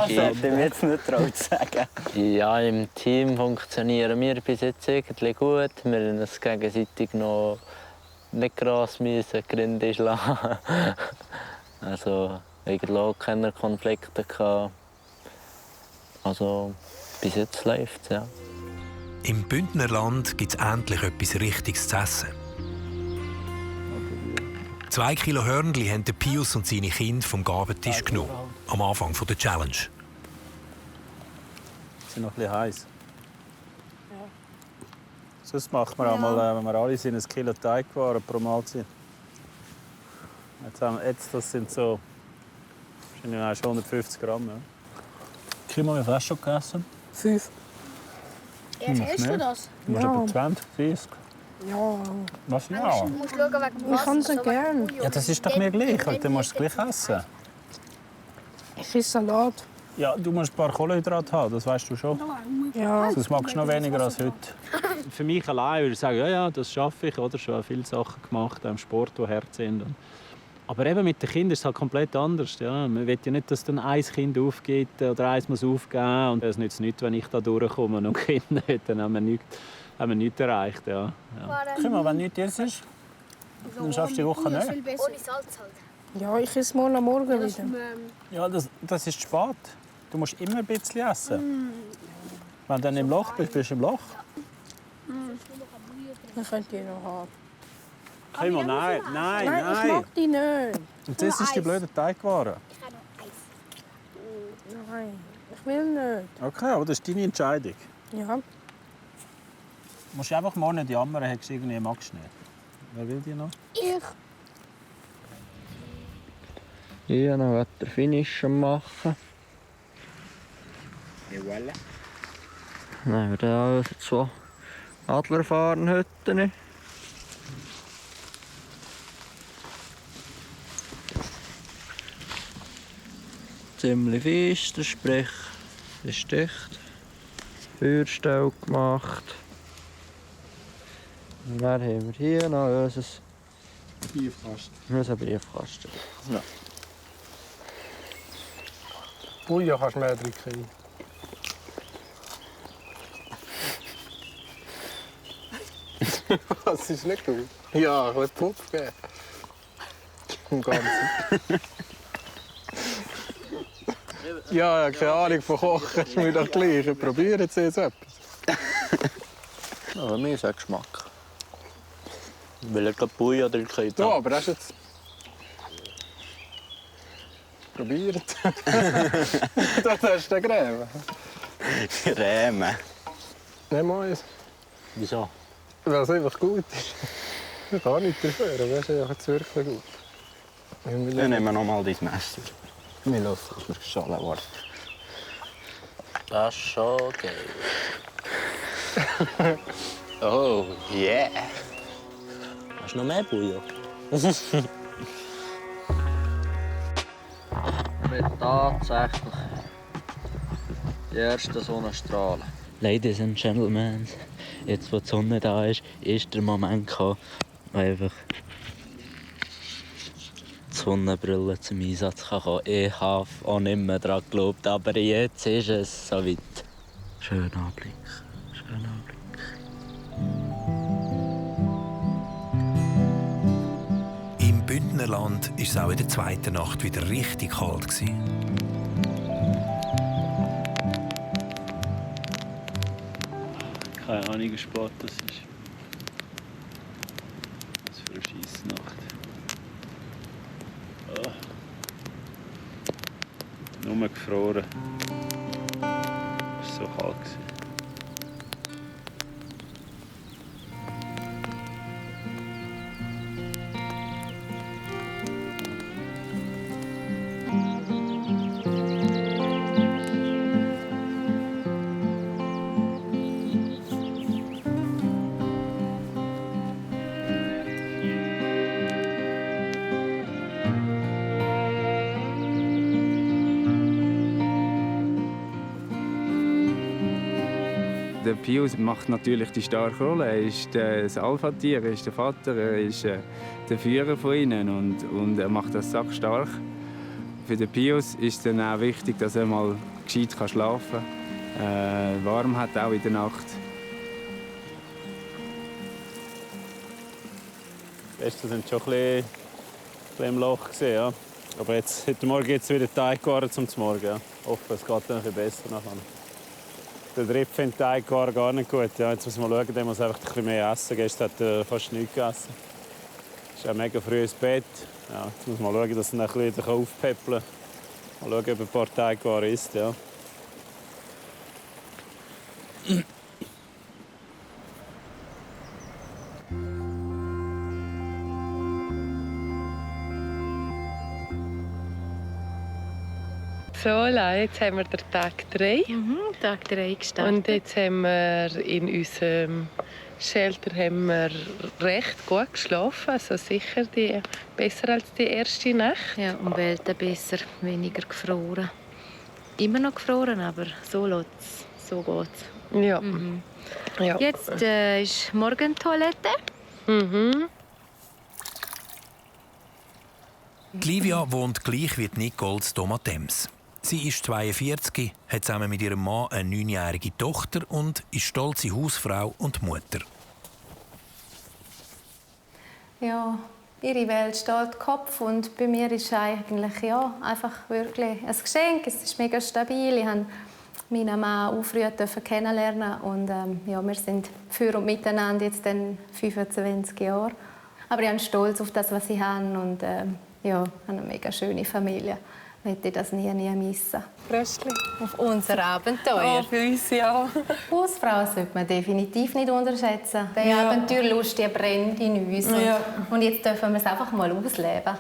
Ich will jetzt nicht traut sagen. Ja, im Team funktionieren wir bis jetzt eigentlich gut. Wir haben uns gegenseitig noch nicht krass Gründe schlagen. Also eigentlich auch keine Konflikte gehabt. Also bis jetzt läuft es, ja. Im Bündnerland gibt es endlich etwas Richtiges zu essen. 2 Kilo Hörnli haben Pius und seine Kinder vom Gabentisch genommen. Am Anfang der Challenge. Sie sind noch ein bisschen heiß. Ja. Sonst macht man auch mal, wenn wir alle sind, 1 Kilo Teigwaren pro Mahlzeit. Jetzt das sind so wahrscheinlich schon 150 Gramm. Ja. Kimo, wie viel hast du schon gegessen? 5. Jetzt isst du das? Du musst aber 20, 30. Ja. Was? Ja. Du musst schauen wegen dem Ich kann es gerne. Ja, das ist doch mir gleich. Dann musst du es gleich essen. Ich esse Salat. Ja, du musst ein paar Kohlenhydrate haben, das weißt du schon. Ja. Sonst magst du noch weniger als heute. Für mich allein würde ich sagen, ja, das schaffe ich. Oder? Schon viele Sachen gemacht, auch im Sport, die hart sind. Aber eben mit den Kindern ist es halt komplett anders. Ja. Man will ja nicht, dass dann ein Kind aufgeht oder eins muss aufgeben. Und es nützt nichts, wenn ich da durchkomme und ein Kind nicht. Dann haben wir nichts erreicht. Ja. Ja. Guck mal, wenn nichts jetzt ist, dann schaffst du die Woche nicht. Ohne Salz halt. Ja, ich esse morgen wieder. Ja, das ist spät. Du musst immer ein bisschen essen. Wenn du dann im Loch bist, bist du im Loch. Ich könnte die noch haben. Kimo, nein. Ich mag die nicht. Und das ist die blöde Teigware. Nein, ich will nicht. Okay, aber das ist deine Entscheidung. Ja. Du musst einfach morgen nicht jammern, hättest du irgendwie magst du nicht. Wer will die noch? Ich. Hier noch den Finish machen. Et voilà. Dann haben wir da also 2 Adlerfahrenhütten. ziemlich fest, sprich, ist dicht. Feuerstelle gemacht. Und dann haben wir hier noch unser Briefkasten. Ja. Buja kannst du mehr drin kriegen. Was ist nicht gut? Ja, ich will Pupf geben. Im Ganzen. Ja, keine Ahnung von Kochen, ist mir doch gleich. Probieren Sie jetzt etwas. Aber mir ist ein Geschmack. Weil ich gerade Buja drin habe. Ja, aber das ist jetzt... Probiert. Das hast du Creme. Creme? Nimm mal eins. Wieso? Weil es einfach gut ist. Ich kann nicht dafür, aber es ist einfach wirklich gut. Wir nehmen noch mal dein Messer. Wir lassen es mir geschallen worden. Das ist schon geil. Oh, yeah. Hast du noch mehr Buja? Wir haben tatsächlich die ersten Sonnenstrahlen. Ladies and Gentlemen, jetzt wo die Sonne da ist der Moment gekommen, wo einfach die Sonnenbrille zum Einsatz kommen kann. Ich habe auch nicht mehr daran geglaubt, aber jetzt ist es soweit. Schöner Anblick, schöner Anblick. Im Bündnerland war es auch in der zweiten Nacht wieder richtig kalt. Keine Ahnung, wie spät das ist. Was für eine Scheissnacht. Oh. Nur gefroren. Es war so kalt. Der Pius macht natürlich die starke Rolle. Er ist das Alpha-Tier, er ist der Vater, er ist der Führer von ihnen und er macht das sackstark. Für den Pius ist es dann auch wichtig, dass er mal gescheit schlafen kann, warm hat auch in der Nacht. Gestern waren schon ein bisschen im Loch. Ja. Aber jetzt, heute Morgen gibt es wieder Teig zum Morgen. Ja. Ich hoffe, es geht dann ein bisschen besser nachher. Der Dritt findet Teig gar nicht gut. Ja, jetzt muss man schauen, der muss einfach ein bisschen mehr essen. Gestern hat er fast nichts gegessen. Ist auch mega früh ins Bett. Ja, jetzt muss man schauen, dass er ein bisschen aufpäppeln kann. Mal schauen, ob er ein paar Teig isst. Ja. So, jetzt haben wir den Tag 3. Tag 3 gestartet. Und jetzt haben wir in unserem Shelter haben wir recht gut geschlafen. Also sicher besser als die erste Nacht. Ja, um Welten besser, weniger gefroren. Immer noch gefroren, aber so geht's. Ja. Ja. Jetzt ist Morgentoilette. Livia wohnt gleich wie Nicole in Domatems. Sie ist 42, hat zusammen mit ihrem Mann eine 9-jährige Tochter und ist stolze Hausfrau und Mutter. Ja, ihre Welt steht Kopf und bei mir ist eigentlich einfach wirklich ein Geschenk. Es ist mega stabil. Ich durfte meinen Mann auch früh kennenlernen und wir sind für und miteinander jetzt dann 25 Jahre. Aber ich bin stolz auf das, was ich habe und habe eine mega schöne Familie. Ich möchte das nie missen. Röstli. Auf unser Abenteuer. Oh, für uns ja. Hausfrauen sollte man definitiv nicht unterschätzen. Die Abenteuerlust die brennt in uns. Ja. Und jetzt dürfen wir es einfach mal ausleben.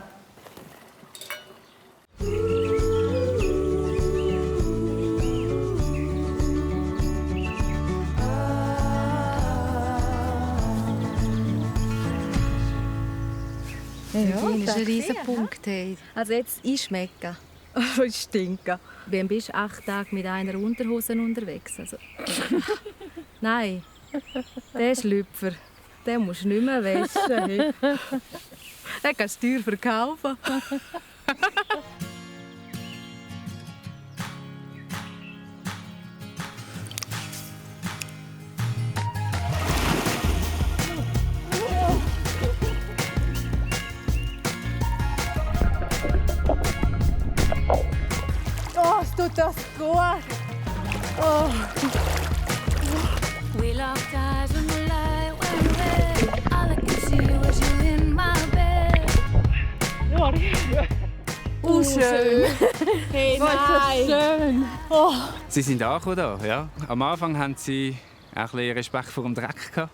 Ja, das ist ein riesen Punkt. Also jetzt einschmecken. Ich stinke. Wem bist du 8 Tage mit einer Unterhose unterwegs? Also. Nein, der Schlüpfer, den musst du nicht mehr waschen. Den kannst du teuer verkaufen. Oh, es tut das gut. Oh. We locked eyes when the light went red. All I could see was you in my bed. Schön. Hey, nein. Schön. Oh. Sie sind angekommen da, ja. Am Anfang hatten sie auch ein bisschen Respekt vor dem Dreck gehabt.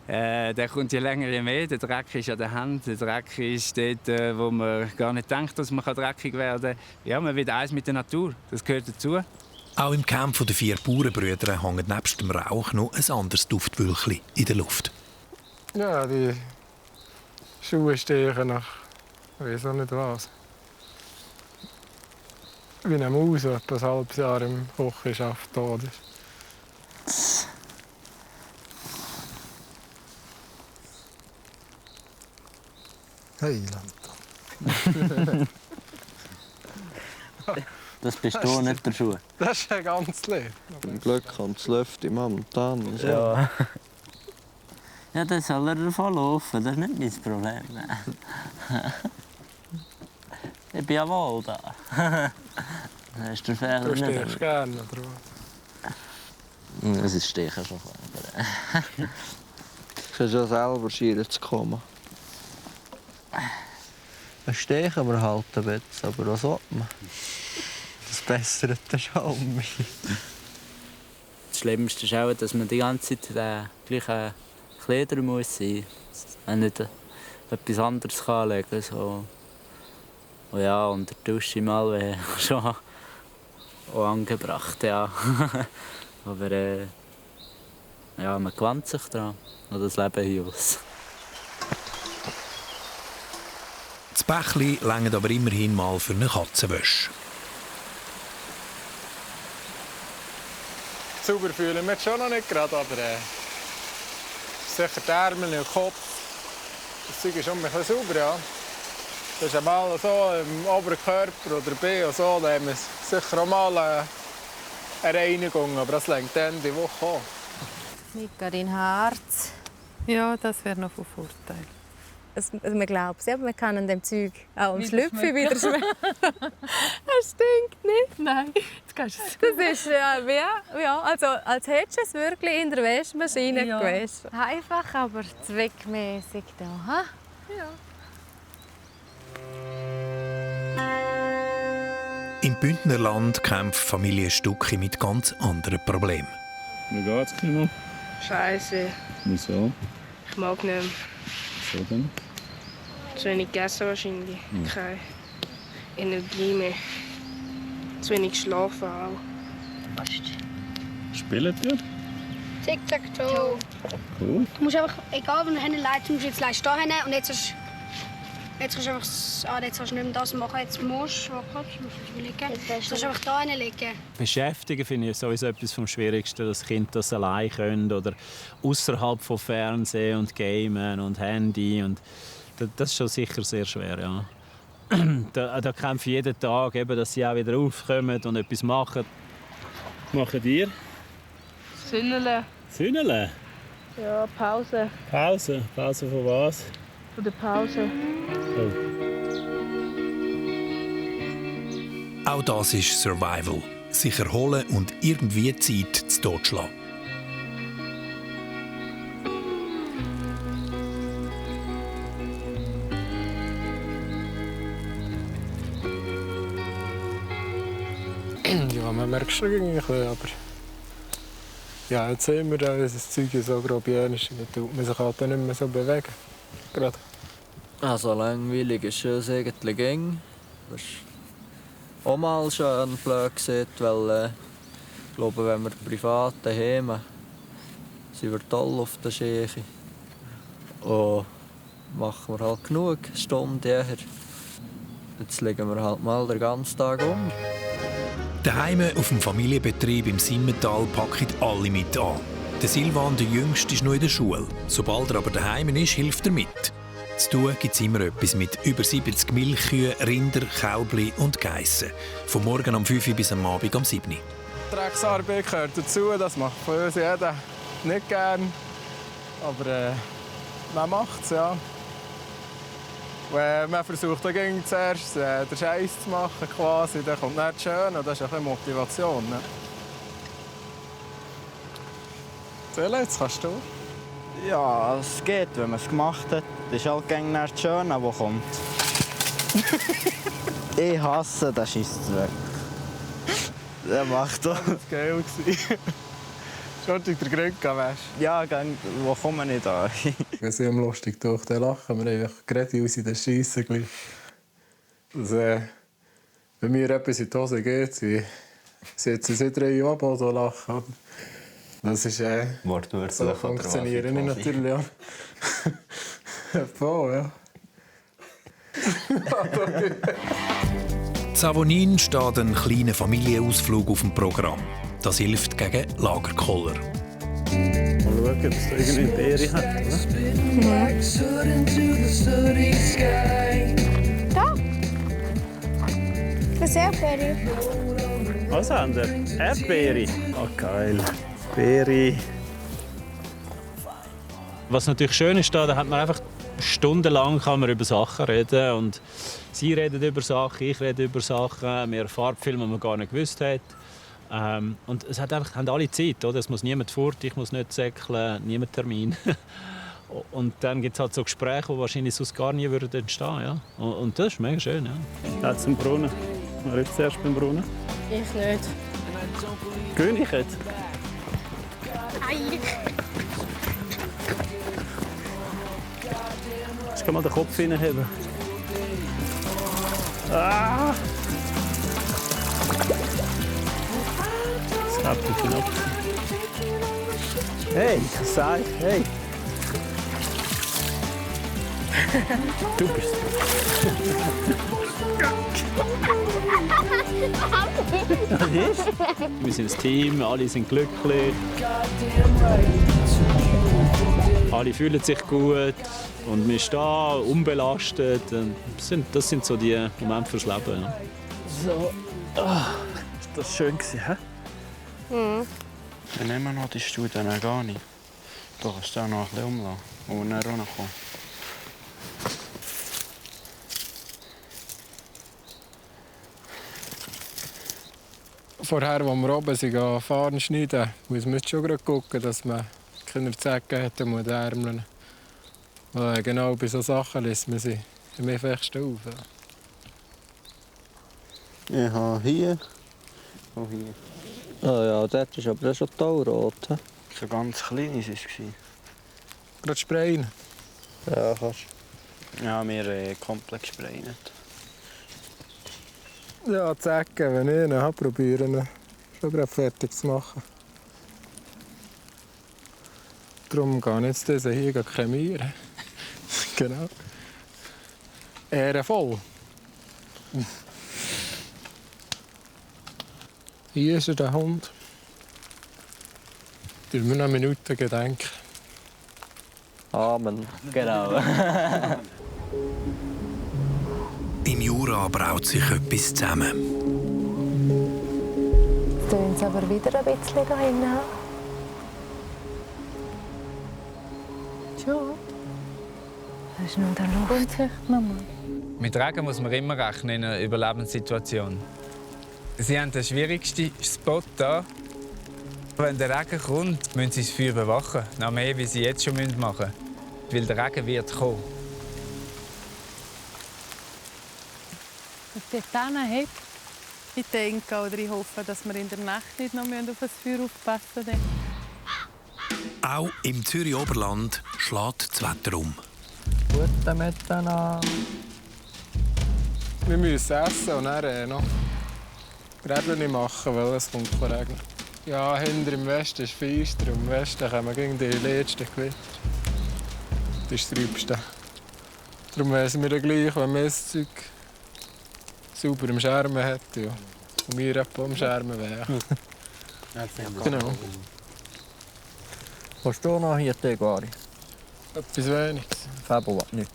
Der kommt je länger je mehr. Der Dreck ist an der Hand. Der Dreck ist dort, wo man gar nicht denkt, dass man dreckig werden kann. Ja, man wird eins mit der Natur. Das gehört dazu. Auch im Camp der 4 Bauernbrüder hängt nebst dem Rauch noch ein anderes Duftwölkchen in der Luft. Ja, die Schuhe stechen nach ich weiß auch nicht was. Wie eine Maus, die etwa ein halbes Jahr im Kochenschaft tot ist. Heiland. Das bist du, nicht der Schuh. Das ist ein ganz Leben. Zum Glück kommt das Lüfte momentan. Ja. Ja, dann soll er davon laufen. Das ist nicht mein Problem. Ich bin ja wohl da. Das ist der Fehler. Du stichst gerne, oder was? Es ist Stechen schon. Du kannst ja selber schieren zu kommen. Ein Stechen wir halten jetzt, aber was will man? Das bessert den Schaum. Das Schlimmste ist auch, dass man die ganze Zeit den gleichen Kleider muss sein muss. Man nicht etwas anderes anlegen kann. So. Oh ja, und der Dusche mal wäre schon auch angebracht. Ja. Aber ja, man gewöhnt sich daran. Und das Leben hier aus. Das Bächli reicht aber immerhin mal für eine Katzenwäsche. Sauber fühle ich mich schon noch nicht gerade, aber sicher die Ärmel und der Kopf. Das Zeug ist schon ein bisschen sauber, ja. Das ist einmal so im Oberkörper oder Bein und so, da haben wir sicher auch mal eine Reinigung, aber das reicht dann die Woche auch. Mika, dein Herz. Ja, das wäre noch von Vorteil. Also man glaubt es, aber man kann an dem Zeug auch am Wieder Schlüpfen wieder schmecken. Es stinkt nicht. Nein, jetzt kannst du es. Das ist also als hättest du es wirklich in der Waschmaschine gewaschen. Einfach, aber zweckmäßig da. Ha? Ja. Im Bündnerland kämpft Familie Stucki mit ganz anderen Problemen. Wie geht's, Kimo? Scheiße. Wieso? Ich mag nicht mehr. So denn? Zu wenig gegessen wahrscheinlich. Keine Energie mehr. Zu wenig geschlafen auch. Spielt ihr? Tic-Tac-Toe. Cool. Du musst einfach, egal wo du hinleitest, musst du jetzt leicht da hin und jetzt kannst du einfach, jetzt kannst du nicht mehr das machen, jetzt musst du überlegen. Jetzt kannst du einfach da hinlegen. Beschäftigen finde ich sowieso etwas vom Schwierigsten, dass Kinder das allein können oder außerhalb von Fernsehen und Gamen und Handy und das ist schon sicher sehr schwer, ja. Da kämpfe ich jeden Tag, eben, dass sie auch wieder aufkommen und etwas machen. Machen ihr? Sünnele. Sünnele? Ja, Pause. Pause? Pause von was? Von der Pause. Oh. Auch das ist Survival. Sich erholen und irgendwie Zeit zu totschlagen. Ja, man merkt schon irgendwie ein bisschen, aber ja, jetzt sehen wir, dass das Zeug so grobianisch ist, dann tut man sich halt nicht mehr so bewegen. Gerade. Also langweilig ist es eigentlich eng. Das ist auch mal schön blöd gesehen, weil ich glaube, wenn wir privat daheim sind wir toll auf der Schäche. Und machen wir halt genug Stunden her. Jetzt legen wir halt mal den ganzen Tag um. Daheim auf dem Familienbetrieb im Simmental packen alle mit an. Der Silvan, der Jüngste, ist noch in der Schule. Sobald er aber daheim ist, hilft er mit. Zu tun gibt es immer etwas mit über 70 Milchkühe, Rinder, Kälbli und Geissen. Vom Morgen um 5 Uhr bis am Abend um 7 Uhr. Drecksarbeit gehört dazu, das macht von uns jeder nicht gern. Aber man macht es, ja. Man versucht auch zuerst den Scheiß zu machen, quasi. Dann kommt dann das Schöne und das ist ein bisschen Motivation. Ne? Jetzt kannst du. Ja, es geht, wenn man es gemacht hat. Das ist halt gegen das Schöne, das kommt. Ich hasse den Scheissdreck. Der macht doch. Das war geil. Schon der Grund gewesen. Ja, wo kommen wir nicht an? Wir sind am lustig durch den Lachen. Wir haben gerade aus in den Scheissen gleich. Wenn mir etwas in die Hose geht, setzen sie 3 Jahre am Boden lachen. Das ist so funktioniert nicht natürlich. Ja. Voll, ja. Savonin steht ein kleiner Familienausflug auf dem Programm. Das hilft gegen Lagerkoller. Mal schauen, ob es da irgendeine Beere hat. Da! Was ist Erdbeere? Was haben wir? Erdbeere. Oh, geil. Beere. Was natürlich schön ist, da hat man einfach stundenlang kann man über Sachen reden. Und sie reden über Sachen, ich rede über Sachen. Wir erfahren viel, was man gar nicht gewusst hat. Und es hat einfach, haben alle Zeit, oder? Es muss niemand fort, ich muss nicht säckeln, niemand Termin. Und dann gibt es halt so Gespräche, die wahrscheinlich sonst gar nie würden entstehen. Ja? Und das ist mega schön. Ja. Da zum Brunnen. Wer ist zuerst beim Brunnen? Ich nicht. König jetzt? Jetzt kann man den Kopf hinheben. Ah! Das klappt nicht ab. Hey, sei, hey! Du bist. Was ist? Wir sind ein Team, alle sind glücklich. Alle fühlen sich gut und wir stehen unbelastet. Das sind so die Momente fürs Leben. Ja. So, ist das schön gewesen, hä? Mhm. Dann nehmen wir noch die Stuhl dann gar nicht. Du kannst auch noch ein bisschen umlassen, wo wir dann runterkommen. Vorher, als wir oben sind, fahren schneiden, muss man schon gerade schauen, dass man keine Zecken hat mit den Ärmeln. Weil genau bei solchen Sachen lässt man sie am effektivsten auf. Ich habe hier und hier. Oh ja, das ist aber schon taurot. So ganz klein war es. Gerade sprayen? Ja, kannst. Ja, wir komplett sprayen. Ja, Zecken, wenn ich ihn probieren, schon gerade fertig zu machen. Darum gehe ich jetzt diesen hier chemieren. Genau. Ehrenvoll. Hier ist der Hund. Dürfen wir noch eine Minute gedenken. Amen. Genau. Im Jura braut sich etwas zusammen. Jetzt tun sie aber wieder ein bisschen da hinten. Schon. Das ist nur der Luft. Mama. Mit Regen muss man immer rechnen in einer Überlebenssituation. Sie haben den schwierigsten Spot hier. Wenn der Regen kommt, müssen sie das Feuer bewachen. Noch mehr, wie sie jetzt schon machen müssen. Weil der Regen wird kommen. Was die Tanne hat, ich denke oder ich hoffe, dass wir in der Nacht nicht noch auf das Feuer aufpassen müssen. Auch im Zürich-Oberland schlägt das Wetter um. Guten Miteinander. Wir müssen essen und dann noch Gräbchen machen, weil es kommt regnen. Ja, hinter im Westen ist feister. Im Westen kommen gegen die letzten Gewitter. Das ist das Trübste. Darum wissen wir gleich, wenn wir das Zeug sauber am Schermen hat. Ja. Und wir etwa am Schermen wären. Genau. Hast du noch hier Teguari? Etwas Weniges. Fabel nicht.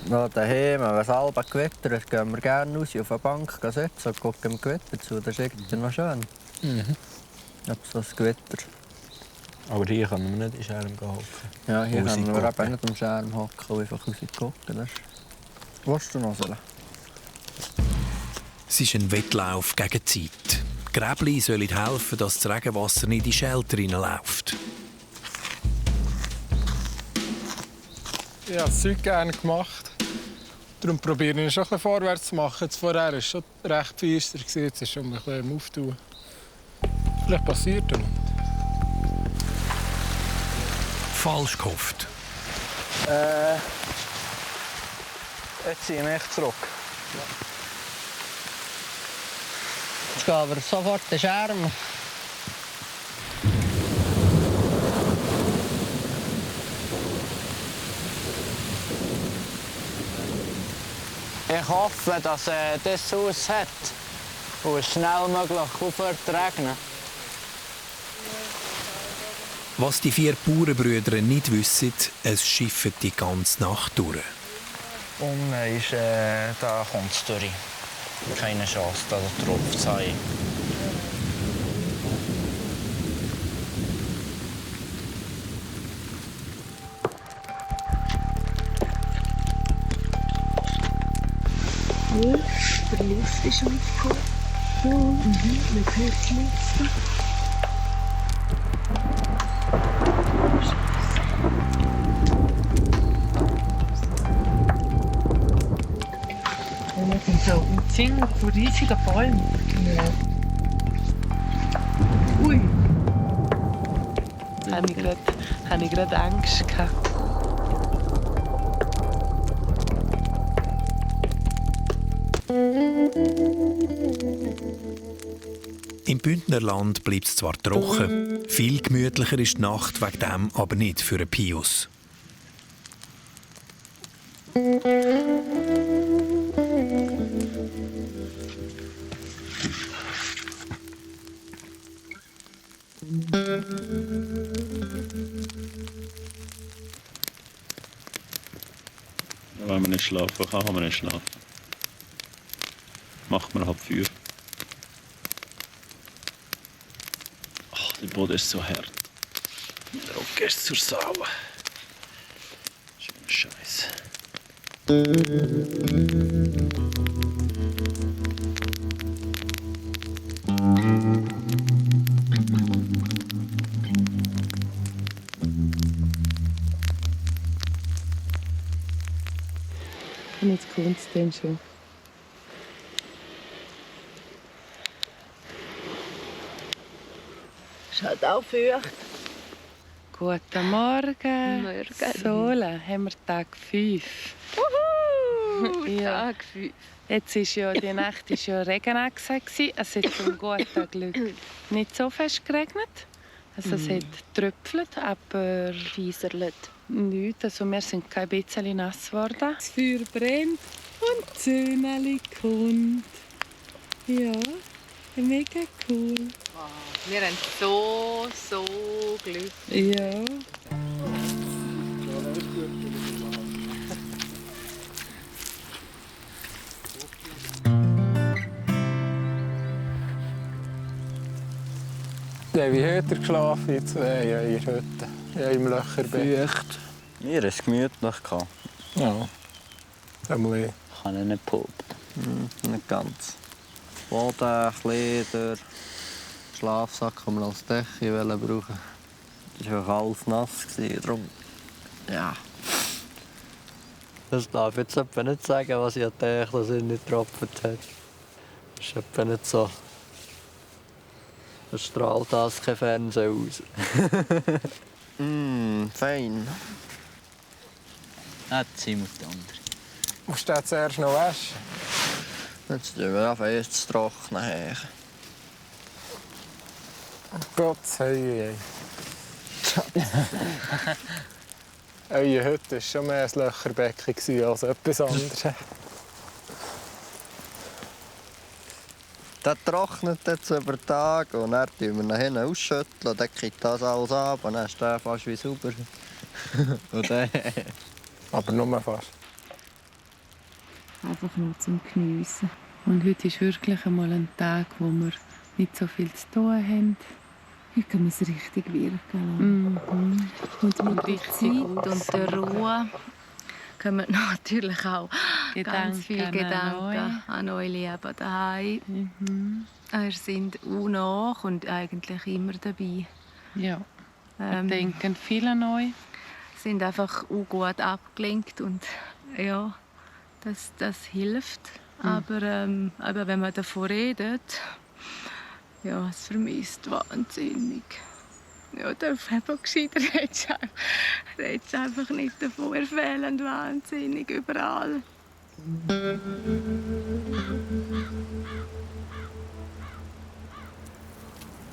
Ja, daheim, wenn es halb gewittert, gehen wir gerne raus auf eine Bank sitzen und gucken dem Gewitter zu. Das ist irgendwie noch schön. So ein Gewitter. Aber hier können wir nicht in den Scherm hocken. Ja, hier können wir eben nicht am Scherm hocken und einfach rausgucken. Willst du noch sollen? Es ist ein Wettlauf gegen die Zeit. Gräbli sollen helfen, dass das Regenwasser nicht in die Schälter hineinläuft. Ich habe das Zeug gerne gemacht. Darum probiere ich schon ein bisschen vorwärts zu machen. Vorher war es schon recht feister, jetzt ist es schon ein bisschen am Auftun. Vielleicht passiert es. Falsch gehofft. Jetzt ziehe ich mich zurück. Jetzt gehen wir sofort den Scherm. Ich hoffe, dass das Haus hat und es schnell möglich aufhört zu regnen. Was die 4 Bauernbrüder nicht wissen, es schifft die ganze Nacht durch. Und da kommt es durch. Keine Chance, da drauf zu haben. Der Luft ist aufgekommen. Man hört es nicht. So umzingelt von riesigen Bäumen. Ja. Ui. Habe ich gerade Angst gehabt. Im Bündnerland bleibt es zwar trocken, viel gemütlicher ist die Nacht wegen dem aber nicht für einen Pius. Wenn man nicht schlafen kann man nicht schlafen. Macht man halb 4. Ach, der Boden ist so hart. Darauf gehst du zur Sau. Schöner Scheiß. Und jetzt kommt es dann schon. Schaut auch feucht. Guten Morgen. Sola, haben wir Tag 5. Ja. Tag 5. Jetzt ist ja, die Nacht war ja Regenachse. Es hat zum guten Glück nicht so fest geregnet. Also es hat getröpfelt, aber fieserlet. Nichts. Also wir sind kein bisschen nass geworden. Das Feuer brennt und die Söhneli kommt. Ja, mega cool. Wow. Wir haben so Glück. Ja. Wie hat er geschlafen in 2 in eurer Hütte? Ja, im Löcherbett. Mir war es gemütlich. Ja. Einmal. Ich kann ihn nicht behaupten. Nicht ganz. Boden, Kleider, Schlafsack, den wir als Decke brauchen. Das war auch alles nass. Darum, ja. Das darf ich jetzt etwa nicht sagen, was ich dachte, dass er nicht getropft hat. Das ist etwa nicht so. Das strahlt das kein Fernsehen aus. Fein. Jetzt sind wir die andere. Musst du den zuerst noch waschen? Jetzt tun wir einfach erst zu trocknen. Gott sei Eure Hütte war schon mehr ein Löcherbecken als etwas anderes. Der trocknet jetzt über den Tag und dann schütteln wir ihn hinten ausschütteln und dann kippt das alles ab und dann ist der fast wie sauber. Und dann... Aber nur fast. Einfach nur zum Geniessen. Und heute ist wirklich einmal ein Tag, wo wir nicht so viel zu tun haben. Heute können wir es richtig wirken lassen. Und mit der Zeit und der Ruhe kommen natürlich auch ganz viele Gedanken an euer Leben daheim. Wir sind auch nach und eigentlich immer dabei. Ja, wir denken viel an euch. Sind einfach auch gut abgelenkt und ja, das hilft. Aber wenn man davon redet, ja, es vermisst wahnsinnig. Ja, darf einfach gescheiter redest einfach nicht davon. Wir fehlen wahnsinnig überall.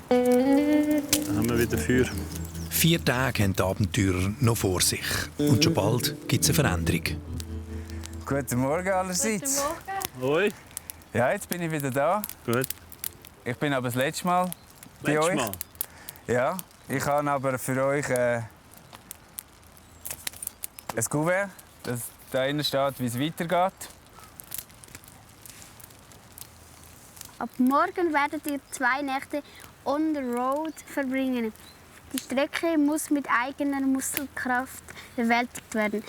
Dann haben wir wieder Feuer. 4 Tage haben die Abenteurer noch vor sich. Und schon bald gibt es eine Veränderung. Guten Morgen allerseits. Guten Morgen. Hoi. Ja, jetzt bin ich wieder da. Gut. Ich bin aber das letzte Mal bei euch. Mal? Ja, ich habe aber für euch ein Kuvert, das da drinnen steht, wie es weitergeht. Ab morgen werdet ihr 2 Nächte on the road verbringen. Die Strecke muss mit eigener Muskelkraft bewältigt werden.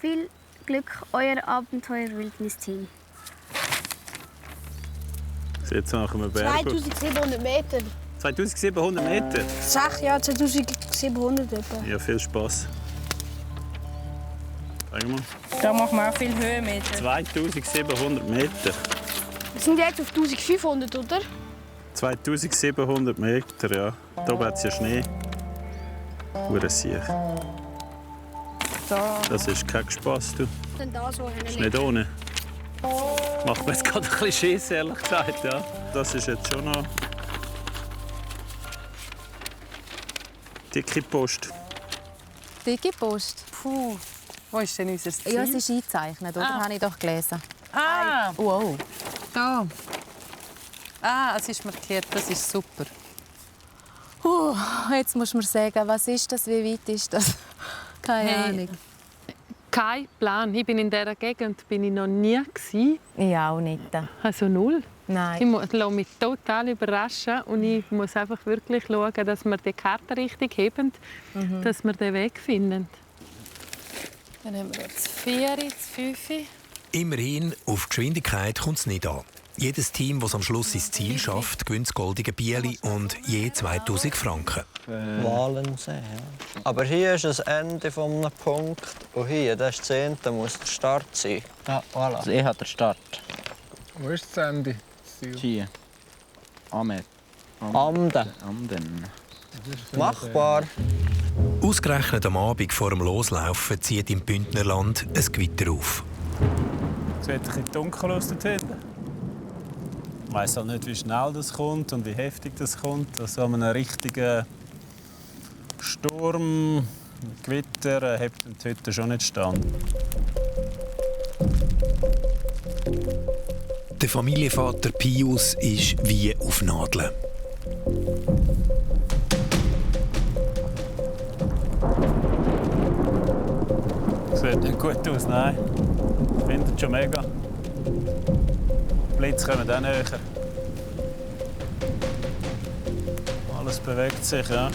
Viel Glück, euer Abenteuer-Wildnis-Team. Jetzt nach einem Berg. 2700 Meter. 2700 Meter? Sag ja, 2700 etwa. Ja, viel Spass. Sag mal. Da machen wir auch viel Höhenmeter. 2700 Meter. Wir sind jetzt auf 1500, oder? 2700 Meter, ja. Da oben hat es ja Schnee. Siech. Das ist kein Spass, du. Dann da so Das ist nicht ohne. Macht mir jetzt gerade ein bisschen Schiss, ehrlich gesagt. Ja. Das ist jetzt schon noch dicke Post. Dicke Post? Puh, wo ist denn unser Ziel? Ja, es ist eingezeichnet, oder? Habe ich doch gelesen. Ah! Wow. Da. Ah, es ist markiert, das ist super. Jetzt muss man sagen, was ist das, wie weit ist das? Keine Ahnung. Kein Plan. Ich bin in dieser Gegend noch nie. Ich auch nicht. Also null. Nein. Ich lasse mich total überraschen und ich muss einfach wirklich schauen, dass wir die Karte richtig heben, dass wir den Weg finden. Dann haben wir jetzt 4, 5. Immerhin, auf Geschwindigkeit kommt es nicht an. Jedes Team, das am Schluss ins Ziel schafft, gewinnt das goldige Bieli und je 2000 Franken. Walensee, ja. Aber hier ist das Ende eines Punkts und hier, das ist das Ende, muss der Start sein. Ja, voilà. Also ich habe den Start. Wo ist das Ende? Hier. Amden. Machbar. Ausgerechnet am Abend vor dem Loslaufen zieht im Bündnerland ein Gewitter auf. Es wird ein bisschen dunkel aus dort hinten. Ich weiss halt nicht, wie schnell das kommt und wie heftig das kommt. Also an einem richtigen Sturm, Gewitter hebt die Hütte schon nicht stand. Der Familienvater Pius ist wie auf Nadeln. Sieht nicht gut aus, nein. Ich finde es schon mega. Die Blitze kommen auch näher. Alles bewegt sich, ja.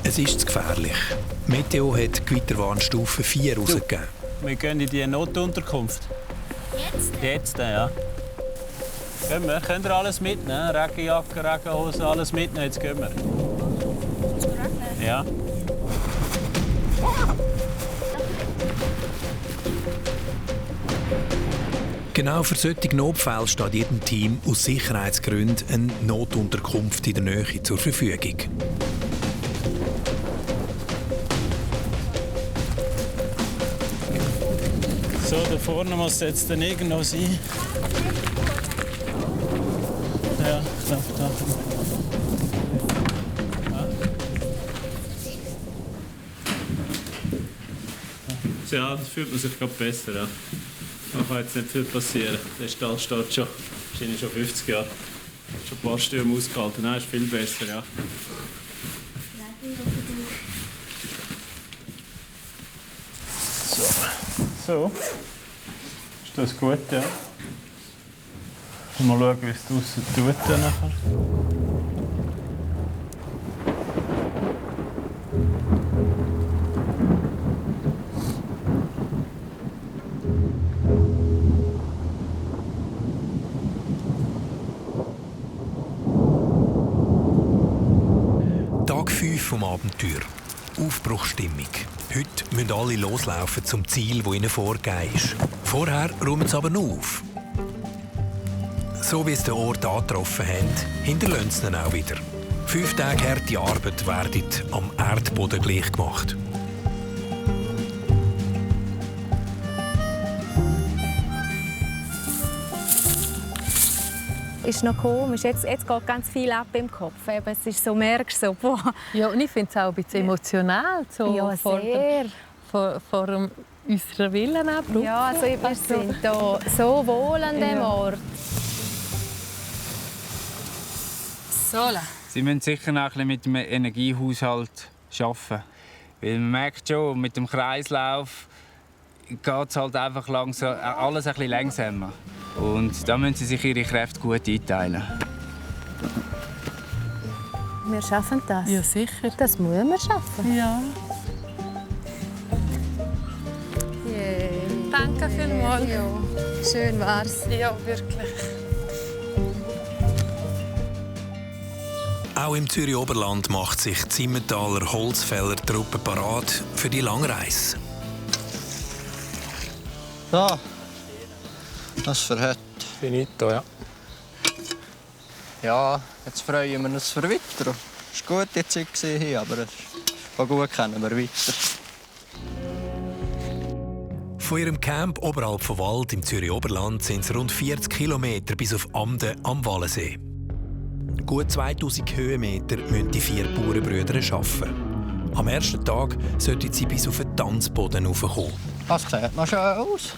Es ist zu gefährlich. Meteo hat Gewitterwarnstufe 4 rausgegeben. Wir gehen in die Notunterkunft. Jetzt, ja. Gehen wir. Könnt ihr alles mitnehmen? Regenjacke, Regenhose, alles mitnehmen. Jetzt gehen wir. Ja. Genau für solche Notfälle steht jedem Team aus Sicherheitsgründen eine Notunterkunft in der Nähe zur Verfügung. So, da vorne muss jetzt dann irgendwo sein. Ja, knapp da. Ja, das fühlt man sich gerade besser. Ja. kann jetzt nicht viel passieren. Der Stall steht schon, wahrscheinlich schon 50 Jahre. Schon ein paar Stürme ausgehalten. Nein, ist viel besser, ja. So. Ist das gut, ja? Mal schauen, wie es draussen tut dann nachher. Tag 5 vom Abenteuer. Aufbruchsstimmung. Heute müssen alle loslaufen zum Ziel, das ihnen vorgegeben ist. Vorher räumen sie aber noch auf. So wie sie den Ort angetroffen haben, hinterlassen sie ihn auch wieder. 5 Tage harte Arbeit werden am Erdboden gleich gemacht. Ist noch komisch. Jetzt geht ganz viel ab im Kopf. Eben, es ist so, merkst du so, boah. Ja, und ich finde es auch ein bisschen emotional. So Ja, sehr. Vor unserer Villenabruf. Ja, also wir sind hier so wohl an diesem Ort. Sola. Sie müssen sicher noch ein bisschen mit dem Energiehaushalt arbeiten. Weil man merkt schon, mit dem Kreislauf geht es halt einfach langsam, alles ein bisschen langsamer. Und da müssen sie sich ihre Kräfte gut einteilen. Wir schaffen das. Ja, sicher. Das müssen wir schaffen. Ja. Danke vielmals. Ja. Schön war's. Ja, wirklich. Auch im Zürich Oberland macht sich die Simmentaler Holzfäller-Truppe parat für die Langreise. So, das für heute. Finito, ja. Ja, jetzt freuen wir uns für weiter. Es war gut die Zeit hier, aber es war gut, können wir weiter. Von ihrem Camp oberhalb von Wald im Zürich Oberland sind es rund 40 Kilometer bis auf Amden am Wallensee. Gut 2000 Höhenmeter müssen die 4 Bauernbrüder schaffen. Am ersten Tag sollten sie bis auf den Tanzboden raufkommen. Das sieht noch schön aus.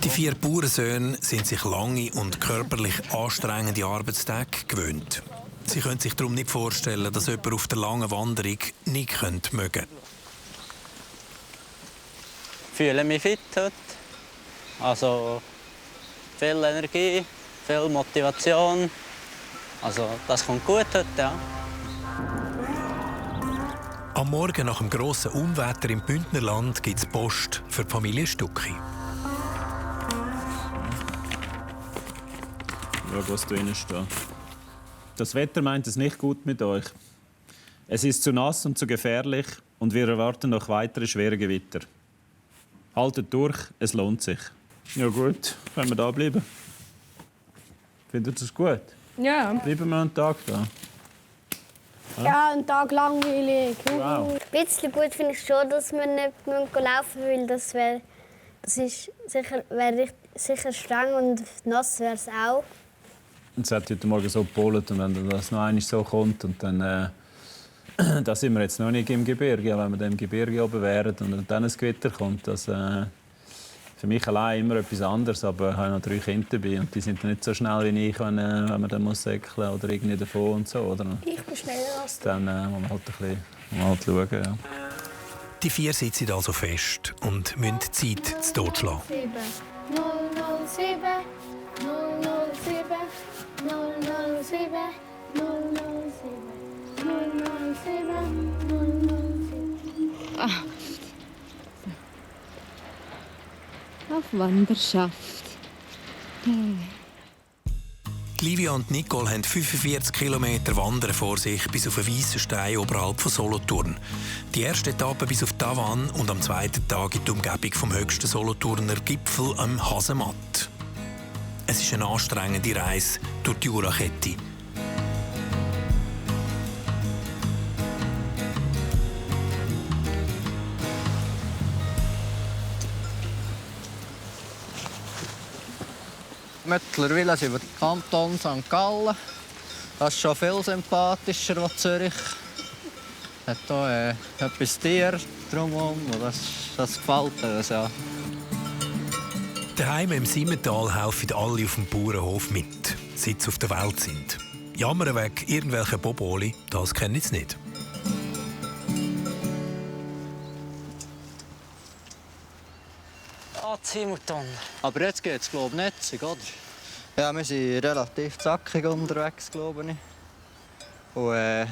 Die 4 Bauernsöhne sind sich lange und körperlich anstrengende Arbeitstage gewöhnt. Sie können sich darum nicht vorstellen, dass jemand auf der langen Wanderung nicht mögen könnte. Ich fühle mich fit heute. Also viel Energie, viel Motivation. Also das kommt gut heute, ja. Am Morgen nach dem grossen Unwetter im Bündnerland gibt es Post für die Familie Stucki. Schau, was da drin steht. Das Wetter meint es nicht gut mit euch. Es ist zu nass und zu gefährlich und wir erwarten noch weitere schwere Gewitter. Haltet durch, es lohnt sich. Ja gut, können wir da bleiben? Findet ihr es gut? Ja. Bleiben wir einen Tag da? Ja, einen Tag langweilig. Wow. Ein bisschen gut finde ich schon, dass wir nicht laufen müssen, weil das ist sicher streng und nass wäre es auch. Und es hat heute Morgen so gepollt und wenn das noch einmal so kommt und dann da sind wir jetzt noch nicht im Gebirge. Wenn wir dann im Gebirge oben wären und dann ein Gewitter kommt, das für mich allein immer etwas anderes. Aber ich habe noch 3 Kinder dabei und die sind nicht so schnell wie ich, wenn man dann muss säckeln oder irgendwie davon und so. Oder? Ich bin schneller als du. Dann muss man halt ein bisschen schauen. Ja. Die 4 sitzen also fest und müssen die Zeit zu Tod schlagen. 007, 007, 007, 007, 007. Auf Wanderschaft. Livia und Nicole haben 45 Kilometer Wandern vor sich bis auf einen weißen Stein oberhalb von Solothurn. Die erste Etappe bis auf Tavanne und am zweiten Tag in die Umgebung vom höchsten Solothurner Gipfel am Hasematt. Es ist eine anstrengende Reise durch die Jurakette. Mittlerweile sind wir im Kanton St. Gallen. Das ist schon viel sympathischer als Zürich. Hat hier etwas Tier, drumherum. Das gefällt uns, ja. Daheim im Simmental helfen alle auf dem Bauernhof mit, seit sie auf der Welt sind. Jammern wegen irgendwelchen Boboli, das kennen sie nicht. Simultan. Aber jetzt geht es, glaube ich, nicht, oder? Ja, wir sind relativ zackig unterwegs, glaube ich. Und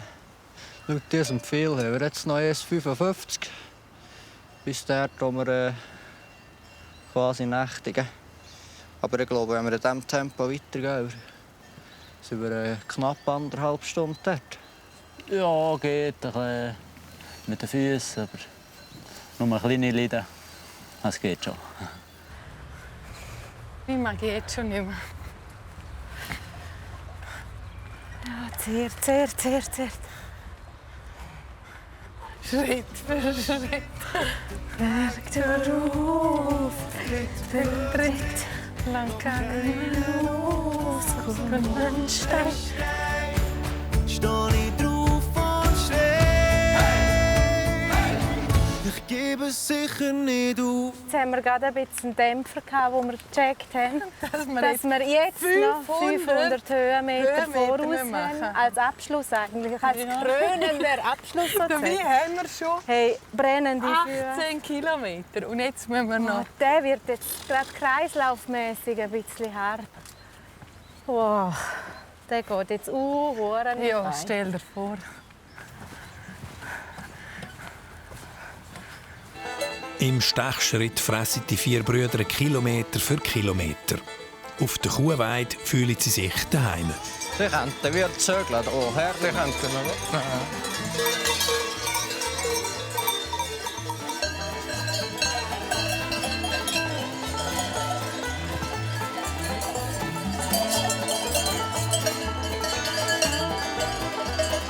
laut diesem Pfeil haben wir jetzt noch erst 55. Bis dort, wo wir quasi nächtigen. Aber ich glaube, wenn wir in diesem Tempo weitergehen, sind wir knapp 1,5 Stunden dort. Ja, geht. Mit den Füßen, aber nur kleine Lieder. Das geht schon. Ich mag jetzt schon nicht mehr. Ja, zehrt. Schritt für Schritt. Berg darauf, Tritt für Tritt. Lang kann ich los, gucken Stein. Steh ich drauf und schrei. Ich gebe es sicher nicht auf. Jetzt haben wir gerade ein bisschen Dämpfer gehabt, wo wir gecheckt haben, dass wir jetzt noch 500 Höhenmeter voraus haben. Als Abschluss eigentlich, als krönender Abschluss sozusagen. Dabei haben wir schon hey, brennende 18 Kilometer und jetzt müssen wir noch... Der wird jetzt gerade kreislaufmässig ein bisschen hart. Wow, der geht jetzt Ja, stell dir vor. Im Stechschritt fressen die 4 Brüder Kilometer für Kilometer. Auf der Kuhweide fühlen sie sich daheim. Sie könnten wieder zögeln. Oh, herrlich.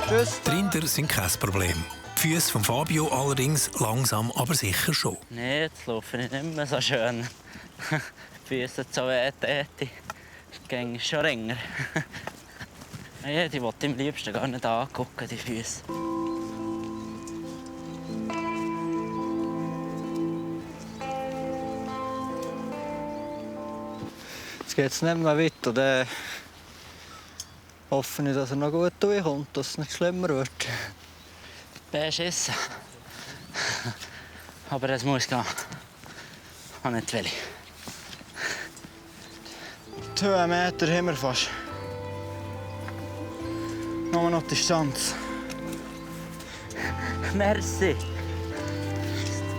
Die Rinder sind kein Problem. Die Füße von Fabio allerdings langsam, aber sicher schon. Nein, jetzt laufe ich nicht mehr so schön. Die Füße so weh tätig. Das ging schon länger. Ja, die wollte ich am liebsten gar nicht angucken, die Füße. Jetzt geht es nicht mehr weiter. Dann hoffe ich, dass er noch gut durchkommt, dass es nicht schlimmer wird. Beschissen. Aber es muss gehen. Ich nicht will. 2 Meter haben wir fast. Nur noch Distanz. Merci.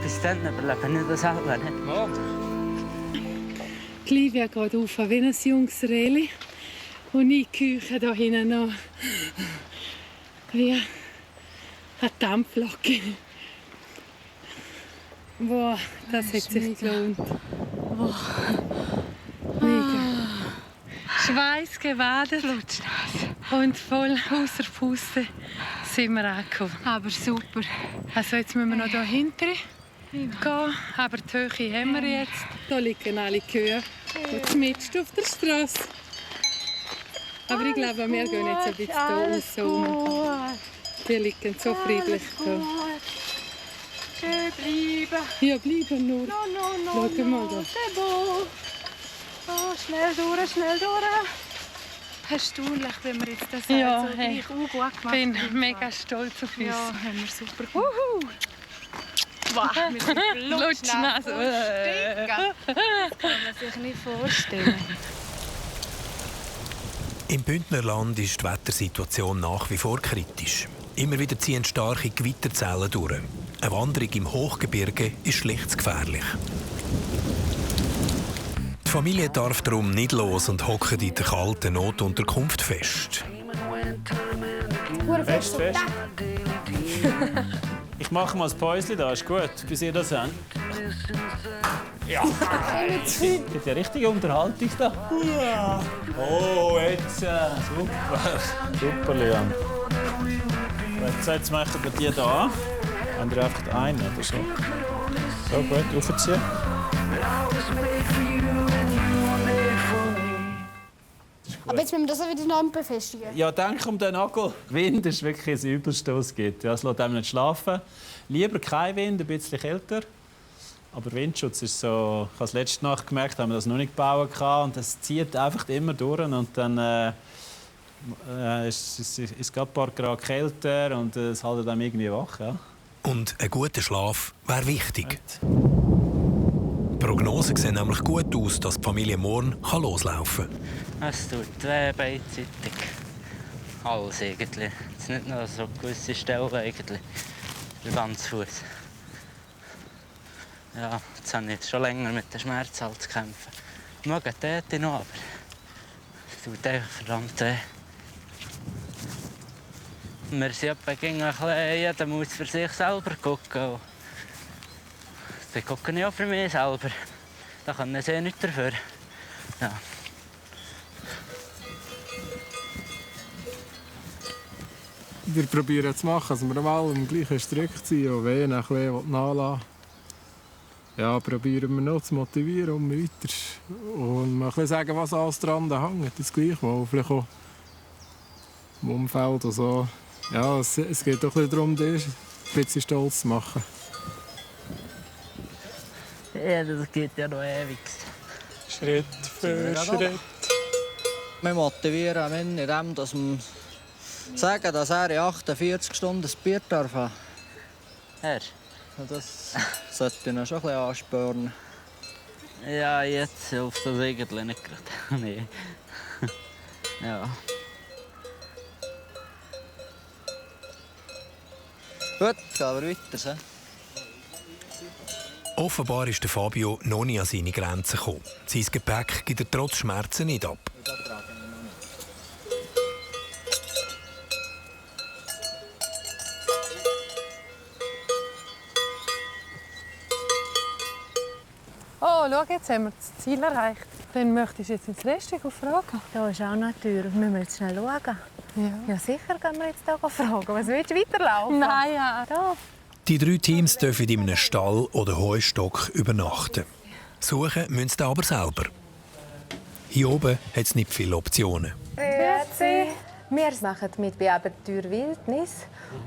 Bis dann überleben wir das auch nicht. Die Livia geht auf wie ein junges Reli. Und ich küche hier hinten noch wie eine Dampflocke. Boah, das hat sich gelohnt. Mega. Schweißgebadet und voll außer Puste sind wir angekommen. Aber super. Also jetzt müssen wir noch hier hinten gehen, aber die Höhe haben wir jetzt. Hier liegen alle Kühe und mitten auf der Straße. Aber ich glaube, wir gehen jetzt ein bisschen hier raus. Die liegen so friedlich hier. Schön bleiben. Ja, bleiben nur. Schau mal da. Oh, schnell durch. Erstaunlich, wenn wir jetzt das Ja, so hey. gleich gut gemacht haben. Ich bin mega stolz auf uns. Ja, haben wir super gemacht. Wow, mit dem Lutschnase. Das kann man sich nicht vorstellen. Im Bündnerland ist die Wettersituation nach wie vor kritisch. Immer wieder ziehen starke Gewitterzellen durch. Eine Wanderung im Hochgebirge ist schlicht gefährlich. Die Familie darf darum nicht los und hockt in der kalten Notunterkunft fest. Fest. Ich mache mal ein Päuschen da, ist gut, bis ihr das habt. Ja. Gibt ja richtige Unterhaltung da. Ja. Oh, jetzt. Super. Super, Leon. Jetzt machen wir die hier an. Haben wir einfach einen oder so. So, gut, aufziehen. Das ist Aber jetzt müssen wir das auch wieder neu befestigen. Ja, denk um den Nagel. Wind ist wirklich das Übelste, was es gibt. Ja, es lässt einem nicht schlafen. Lieber kein Wind, ein bisschen kälter. Aber Windschutz ist so... Ich habe es letzte Nacht gemerkt, haben wir das noch nicht gebaut. Und das zieht einfach immer durch. Und dann ist es gerade ein paar Grad kälter und es hält einem irgendwie wach. Ja. Und ein guter Schlaf wäre wichtig. Die Prognosen sehen nämlich gut aus, dass die Familie morgen loslaufen kann. Es tut weh beidseitig. Alles eigentlich. Jetzt nicht nur so gewisse Stellen eigentlich. Der ganze Fuß. Ja, jetzt habe ich jetzt schon länger mit den Schmerzen zu kämpfen. Ich mag die noch, aber es tut einfach verdammt weh. Wir sind jeder muss für sich selber gucken. Sie gucken ja für mich selber. Da können sie nichts dafür. Ja. Wir probieren zu machen, dass wir mal im gleichen Strick ziehen und wenn ein bisschen nachlassen. Ja, probieren wir noch zu motivieren und weiter. Und mal ein bisschen sagen, was alles dran hängt. Das gleich mal. Vielleicht auch im Umfeld und so. Ja, es geht doch ein bisschen darum, dich ein bisschen stolz zu machen. Ja, das geht ja noch ewig. Schritt für Schritt. Wir motivieren ihn, indem wir sagen, dass er in 48 Stunden ein Bier darf haben. Er? Das sollte ihn schon ein bisschen anspüren. Ja, jetzt hilft das eigentlich nicht gerade. Nee. Ja. Gut, gehen wir weiter. So. Offenbar ist der Fabio noch nie an seine Grenzen gekommen. Sein Gepäck gibt er trotz Schmerzen nicht ab. Oh, schau, jetzt haben wir das Ziel erreicht. Dann möchtest du jetzt ins Restaurant fragen? Da ist auch noch eine Tür. Müssen wir jetzt schnell schauen? Ja, sicher gehen wir jetzt hier fragen. Was willst du weiterlaufen? Nein, ja. Da. Die 3 Teams dürfen in einem Stall oder Heustock übernachten. Suchen müssen sie aber selber. Hier oben hat es nicht viele Optionen. Grüezi. Wir machen mit bei Abenteuer Wildnis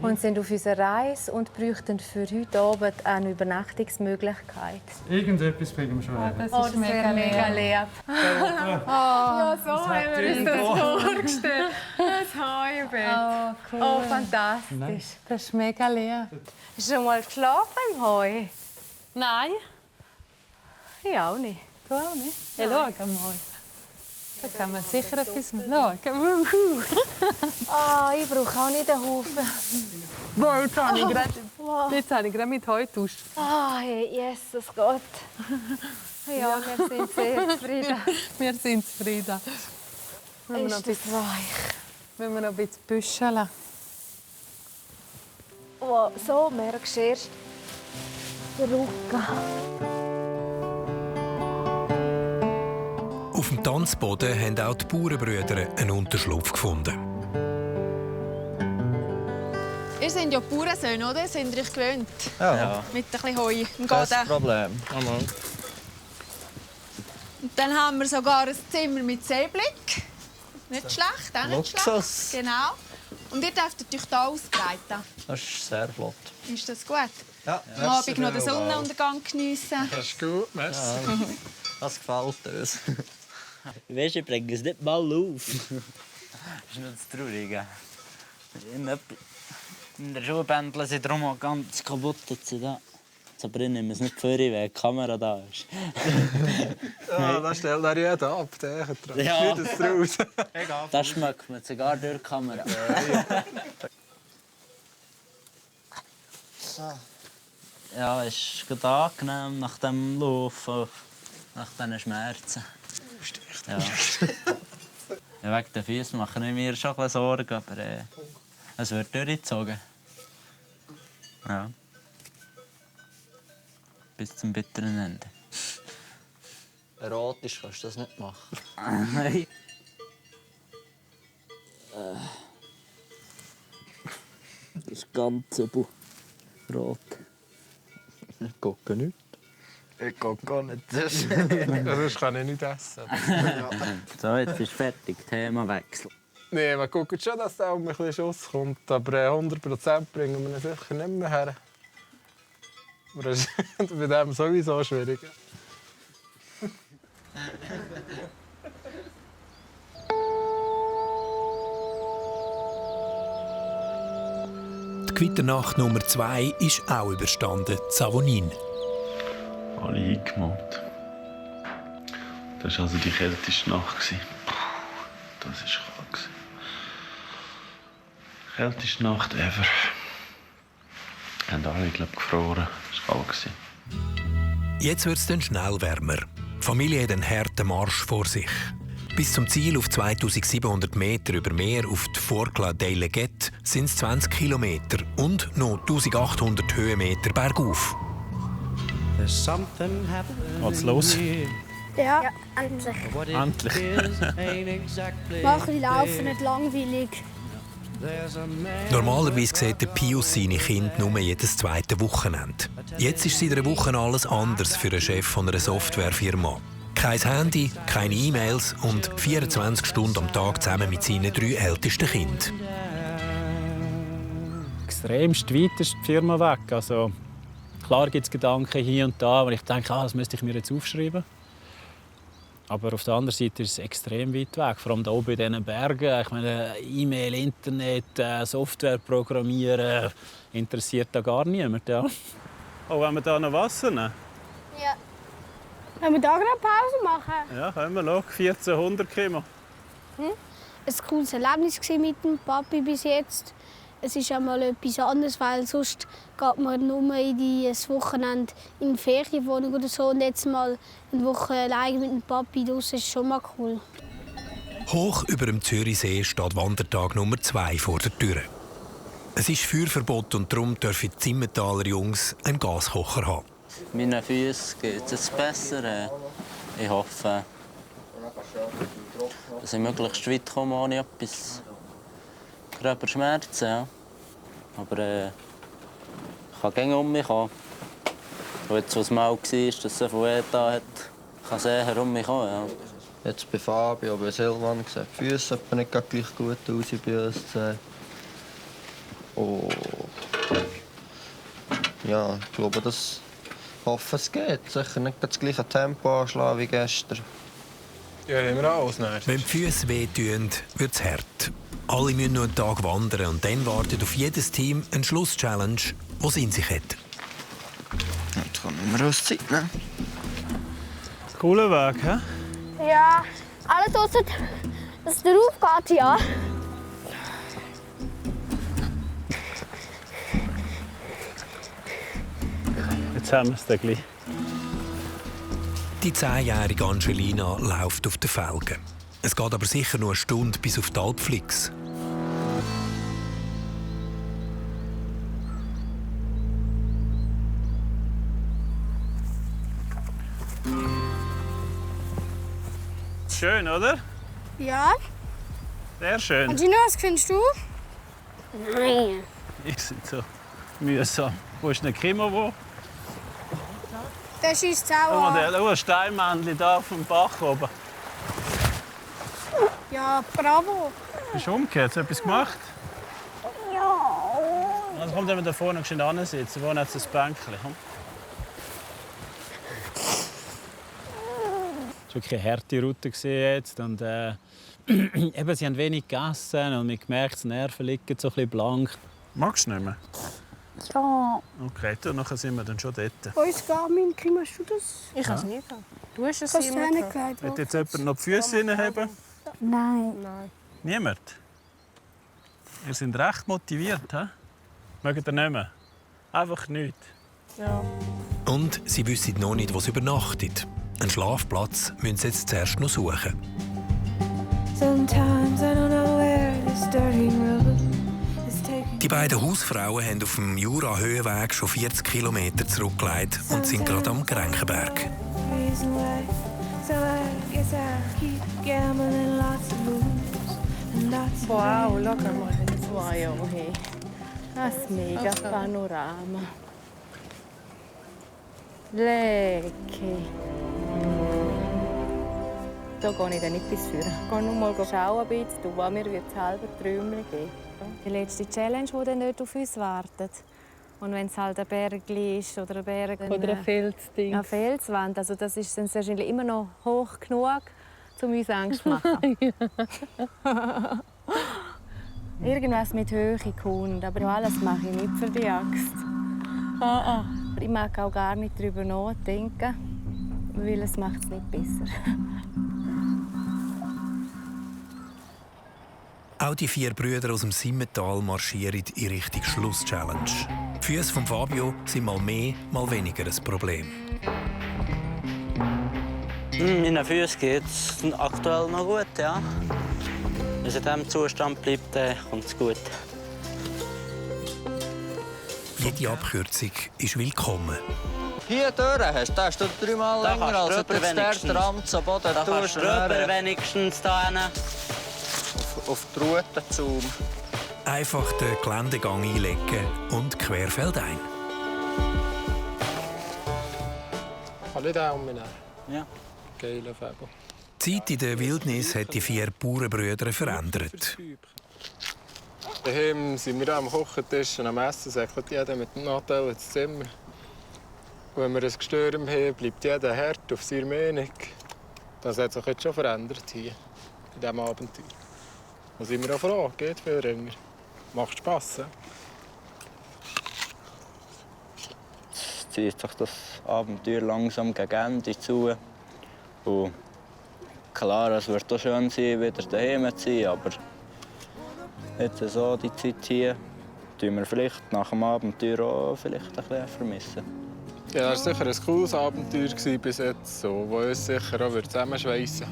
und sind auf unserer Reise und bräuchten für heute Abend eine Übernachtungsmöglichkeit. Irgendetwas kriegen wir schon her. Das ist mega lieb. Ja, so haben wir uns das vorgestellt. Ein Heubett. Oh, cool. Oh, fantastisch. Nein. Das ist mega lieb. Hast du schon mal geschlafen im Heu? Nein. Ich auch nicht. Du auch nicht? Ja, schau mal. Da kann man sicher etwas schauen. Ich brauche auch nicht einen Haufen. Boah, jetzt habe ich gerade mit Heu getauscht. Hey, Jesus Gott. Ja, wir sind sehr zufrieden. Wir sind zufrieden. Ist das weich? Müssen wir noch ein bisschen büscheln. Oh, so merkst du erst den Rücken. Auf dem Tanzboden haben auch die Bauernbrüder einen Unterschlupf gefunden. Ihr seid ja Bauernsöhne, oder? Sind ihr euch gewöhnt? Ja. Mit ein bisschen Heu im Kein Garten. Problem. Und dann haben wir sogar ein Zimmer mit Seeblick. Nicht schlecht, auch nicht Luxus. schlecht. Genau. Und ihr dürft euch hier ausbreiten. Das ist sehr flott. Ist das gut? Ja. Am Abend noch den Sonnenuntergang geniessen. Das ist gut, merci. Ja, das gefällt uns. Weisst du, ich bringe es nicht mal auf. Das ist nur das Traurige. In der Schuhbändel sind darum auch ganz kaputt. Jetzt aber ich nehme es nicht vor, weil die Kamera da ist. Ja, das stellt er jeder ab, der dran. Ja. Nicht draus. Das schmeckt man sogar durch die Kamera. Ja, es ist gerade angenehm nach dem Laufen, nach diesen Schmerzen. Ja. Ja, wegen den Füßen mache ich mir schon ein bisschen Sorgen, aber es wird durchgezogen. Ja. Bis zum bitteren Ende. Erotisch kannst du das nicht machen. Nein. Das ganze rot. Ich gucke nicht. Ich gehe gar nicht. Sonst kann ich nicht essen. So, jetzt ist fertig. Themawechsel. Nein, man guckt schon, dass da ein bisschen Schuss kommt. Aber 100% bringen wir ihn sicher nicht mehr her. Aber das ist bei dem sowieso schwierig. Die Gewitternacht Nummer 2 ist auch überstanden, Savonin. Alle eingemalt. Das war also die kälteste Nacht. Das war kalt. Kälteste Nacht ever. Haben alle, glaube ich, gefroren. Das war kalt. Jetzt wird es dann schnell wärmer. Die Familie hat einen harten Marsch vor sich. Bis zum Ziel auf 2700 Meter über Meer auf die Forclaz dei Leget sind es 20 Kilometer und noch 1800 Höhenmeter bergauf. Geht's los? Ja, endlich. Endlich. Mach ich laufen, nicht langweilig. Normalerweise sieht der Pius seine Kinder nur jedes zweite Wochenende. Jetzt ist seit einer Woche alles anders für den Chef von einer Softwarefirma. Kein Handy, keine E-Mails und 24 Stunden am Tag zusammen mit seinen 3 ältesten Kindern. Extremst weit ist die Firma weg. Also, klar gibt es Gedanken hier und da, aber ich denke, das müsste ich mir jetzt aufschreiben. Aber auf der anderen Seite ist es extrem weit weg, vor allem hier oben in diesen Bergen. Ich meine, E-Mail, Internet, Software programmieren, interessiert da gar niemand. Ja. Oh, wollen wir da noch Wasser nehmen? Ja. Wollen wir da gerade Pause machen? Ja, können wir. Schau, 1400 Kimo. Ein cooles Erlebnis mit dem Papi bis jetzt. Es ist einmal etwas anderes, weil sonst geht man nur in das Wochenende in die Ferienwohnung oder so. Und jetzt mal eine Woche allein mit dem Papi draussen ist schon mal cool. Hoch über dem Zürichsee steht Wandertag Nummer 2 vor der Tür. Es ist Feuerverbot und darum dürfen die Zimmentaler Jungs einen Gaskocher haben. Meinen Füßen geht es jetzt besser. Ich hoffe, dass ich möglichst weit komme ohne etwas gröber Schmerzen. Ja. Aber ich kann gerne um mich kommen. Und jetzt, was mal war, dass es so viel da hat, kann es eher um mich kommen. Ja. Jetzt bei Fabio, bei Silvan sehen die Füße nicht gleich gut aus wie bei uns. Und ja, ich glaube, ich hoffe, es geht. Sicher nicht das gleiche Tempo anschlagen wie gestern. Ja, haben wir auch als Wenn die Füße wehtun, wird es hart. Alle müssen noch einen Tag wandern und dann wartet auf jedes Team eine Schlusschallenge, die es in sich hat. Jetzt kann ich mir Auszeit nehmen. Cooler Weg, hä? Ja, alles ausser, dass es drauf geht, ja. Jetzt haben wir es dann gleich. Die 10-jährige Angelina läuft auf den Felgen. Es geht aber sicher noch eine Stunde bis auf die Alpflix. Schön, oder? Ja. Sehr schön. Angina, was findest du? Nein. Ich sind so mühsam. Wo ist der Kimo? Wo? Der schießt auch an. Ein Steinmännchen da auf dem Bach oben. Ja, bravo. Bist du umgekehrt? Hast du etwas gemacht? Ja. Also kommt jemand da vorne schnell ansitzen. Wo hat es ein Bänkchen? Komm. Es war wirklich eine harte Route jetzt. Und, eben, sie haben wenig gegessen und man merkt, die Nerven liegen so ein bisschen blank. Magst du nicht mehr? Ja. Okay, dann sind wir dann schon dort. Uns Garmin, hast du das? Ich kann es nicht haben. Du hast es immer immer gehabt. Will jetzt jemand noch die Füße hineinheben? Nein. Niemand? Ihr seid recht motiviert, hä? Mögt ihr nicht mehr? Einfach nichts. Ja. Und sie wissen noch nicht, wo sie übernachtet. Einen Schlafplatz müssen sie jetzt zuerst noch suchen. Die beiden Hausfrauen haben auf dem Jura-Höhenweg schon 40 Kilometer zurückgelegt und sind gerade am Grenkenberg. Wow, schau mal den zwei hier. Das ist mega Panorama. Lecky. Da gehe ich dann nicht bis vorne. Ich gehe nur mal schauen, was mir selber Träume geben. Die letzte Challenge, die dann nicht auf uns wartet. Und wenn es halt ein Berg ist oder ein Berg... Oder ein Felsding. Eine Felswand. Also das ist dann wahrscheinlich immer noch hoch genug, um uns Angst zu machen. Irgendwas mit Höhe kommt, aber alles mache ich nicht für die Angst. Ich mag auch gar nicht darüber nachdenken, weil es macht es nicht besser. Auch die 4 Brüder aus dem Simmental marschieren in Richtung Schluss-Challenge. Die Füße von Fabio sind mal mehr, mal weniger ein Problem. Meinen Füßen geht es aktuell noch gut, ja. Wenn es in diesem Zustand bleibt, kommt es gut. Jede Abkürzung ist willkommen. Hier durch hast du 3-mal länger als der Strand am Boden. Da kannst du rüber wenigstens da hin. Auf die Route zu. Einfach den Geländegang einlegen und querfeldein. Kann ich den umnehmen? Ja. Geiler Fabio. Die Zeit in der Wildnis hat die 4 Bauernbrüder verändert. Daheim sind wir am Kochentisch und am Essen, säckelt jeder mit dem Nadel ins Zimmer. Und wenn wir ein Gestürm haben, bleibt jeder hart auf seiner Meinung. Das hat sich jetzt schon verändert hier, in diesem Abenteuer. Da sind wir auch froh, geht viel länger. Macht Spass. Jetzt zieht sich das Abenteuer langsam gegen Ende zu. Und klar, es wird auch schön sein, wieder daheim zu sein, aber jetzt so die Zeit hier, tun wir vielleicht nach dem Abenteuer auch vielleicht ein bisschen vermissen. Ja, das war sicher ein cooles Abenteuer bis jetzt, so, das uns sicher auch zusammenschweissen wird.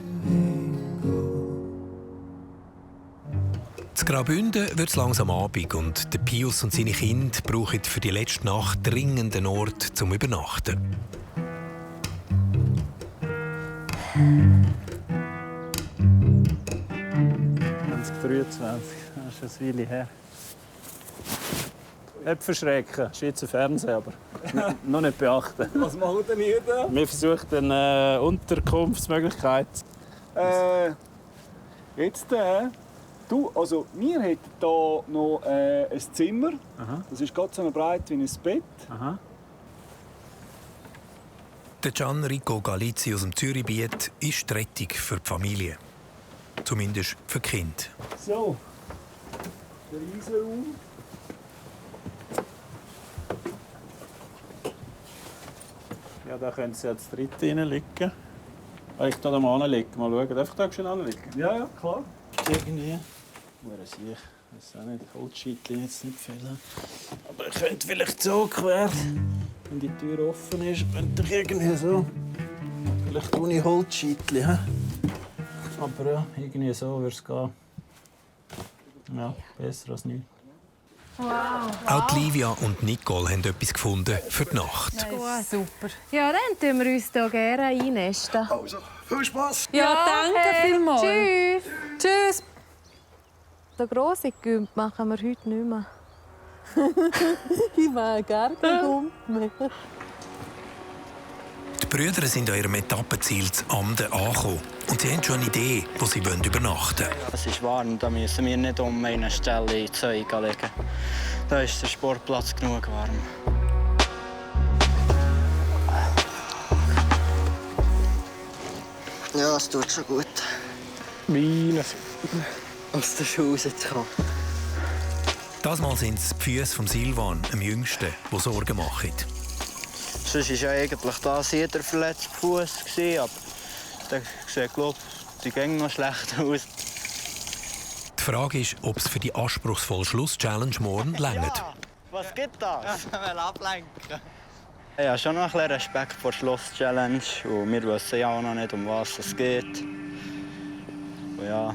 In Graubünden wird es langsam Abend und der Pius und seine Kinder brauchen für die letzte Nacht dringend einen Ort zum Übernachten. Das ist eine Weile her. Nicht verschrecken, Schweizer Fernsehen, aber noch nicht beachten. Was macht denn ihr da? Wir versuchen eine Unterkunftsmöglichkeit. Du, also wir hätten hier noch ein Zimmer. Aha. Das ist ganz so breit wie ein Bett. Aha. Der Gianrico Galizzi aus dem Zürichbiet ist die Rettung für die Familie. Zumindest für die Kinder. So, der Riesenraum. Ja, da können Sie jetzt dritte reinlegen. Ich da mal anlegen, mal schauen. Darf ich da schon anlegen? Ja, klar. Irgendwie. Wo er sich, ich weiß auch nicht, Holzscheitchen jetzt nicht fehlen. Aber ich könnte vielleicht so quer, wenn die Tür offen ist, könnte ich irgendwie so. Vielleicht ohne Holzscheitchen. Aber ja, irgendwie so würde es gehen. Ja, besser als nichts. Wow. Auch die Livia und Nicole haben etwas gefunden für die Nacht. Ja, super. Ja, dann tun wir uns hier gerne einnisten. Also, viel Spass. Ja, danke vielmals. Tschüss. Tschüss. Den grossen Gümp machen wir heute nicht mehr. Ich mag gar keinen Hund mehr. Die Brüder sind an ihrem Etappenziel zu Amden angekommen. Und sie haben schon eine Idee, wo sie übernachten wollen. Es ist warm, da müssen wir nicht um eine Stelle in Zeug legen. Da ist der Sportplatz genug warm. Ja, es tut schon gut. Weinen. Aus der Schuhe rauszukommen. Das Mal sind es die Füße von Silvan, dem Jüngsten, die Sorgen machen. Sonst war ja eigentlich das jeder verletzte Fuß, aber der sieht, glaube ich, die Gänge noch schlecht aus. Die Frage ist, ob es für die anspruchsvolle Schluss-Challenge morgen reicht. Ja, was gibt das? Ich will ablenken. Ich habe schon noch ein bisschen Respekt vor der Schluss-Challenge. Und wir wissen ja auch noch nicht, um was es geht. Und ja,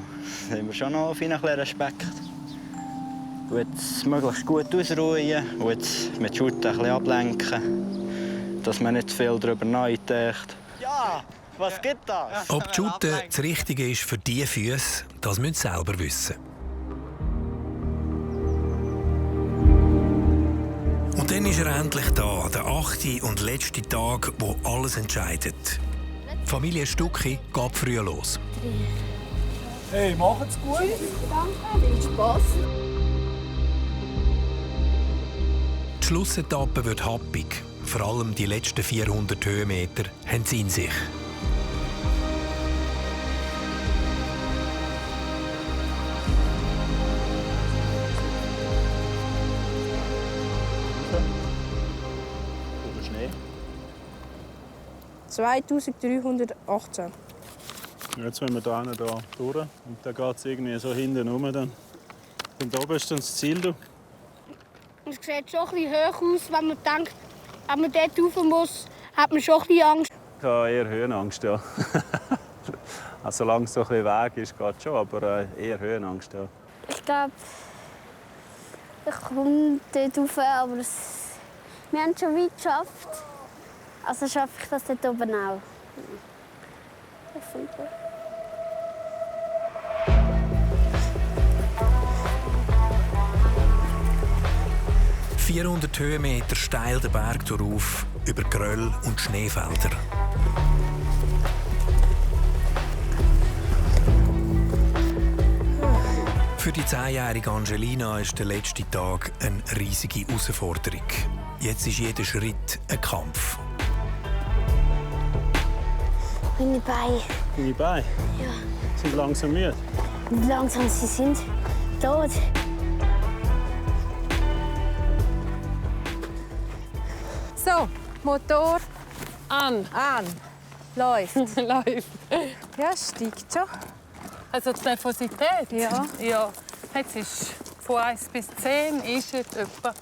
da haben wir schon noch ein bisschen Respekt. Und jetzt möglichst gut ausruhen und jetzt mit Shooten ein bisschen ablenken. Dass man nicht zu viel darüber nachdenkt. Ja, was gibt das? Ob die Shooten das Richtige ist für diese Füße, das müssen sie selber wissen. Und dann ist er endlich da, der 8. und letzte Tag, wo alles entscheidet. Die Familie Stucki geht früh los. Hey, macht's gut. Danke, viel Spaß. Die Schlussetappe wird happig. Vor allem die letzten 400 Höhenmeter haben sie in sich. Schnee. 2318. Jetzt müssen wir hier durch. Und dann geht es irgendwie so hinten rum. Dann. Und oben ist dann das Ziel. Du. Es sieht schon ein bisschen hoch aus, wenn man denkt, wenn man dort rauf muss, hat man schon ein bisschen Angst. Ich habe eher Höhenangst, ja. Also, solange es so ein bisschen Weg ist, geht es schon, aber eher Höhenangst, ja. Ich glaube, ich komme dort rauf, aber wir haben es schon weit geschafft. Also schaffe ich das dort oben auch. Hoffentlich. ...400 Höhenmeter steil den Berg hinauf, über Geröll und Schneefelder. Für die 10-jährige Angelina ist der letzte Tag eine riesige Herausforderung. Jetzt ist jeder Schritt ein Kampf. Meine Beine. Deine Beine? Ja. Sind langsam müde? Langsam, sie sind tot. So, Motor an. Läuft. Läuft. Ja, steigt schon. Also die Nervosität? Ja. Jetzt ist von 1 bis 10 ist jetzt etwa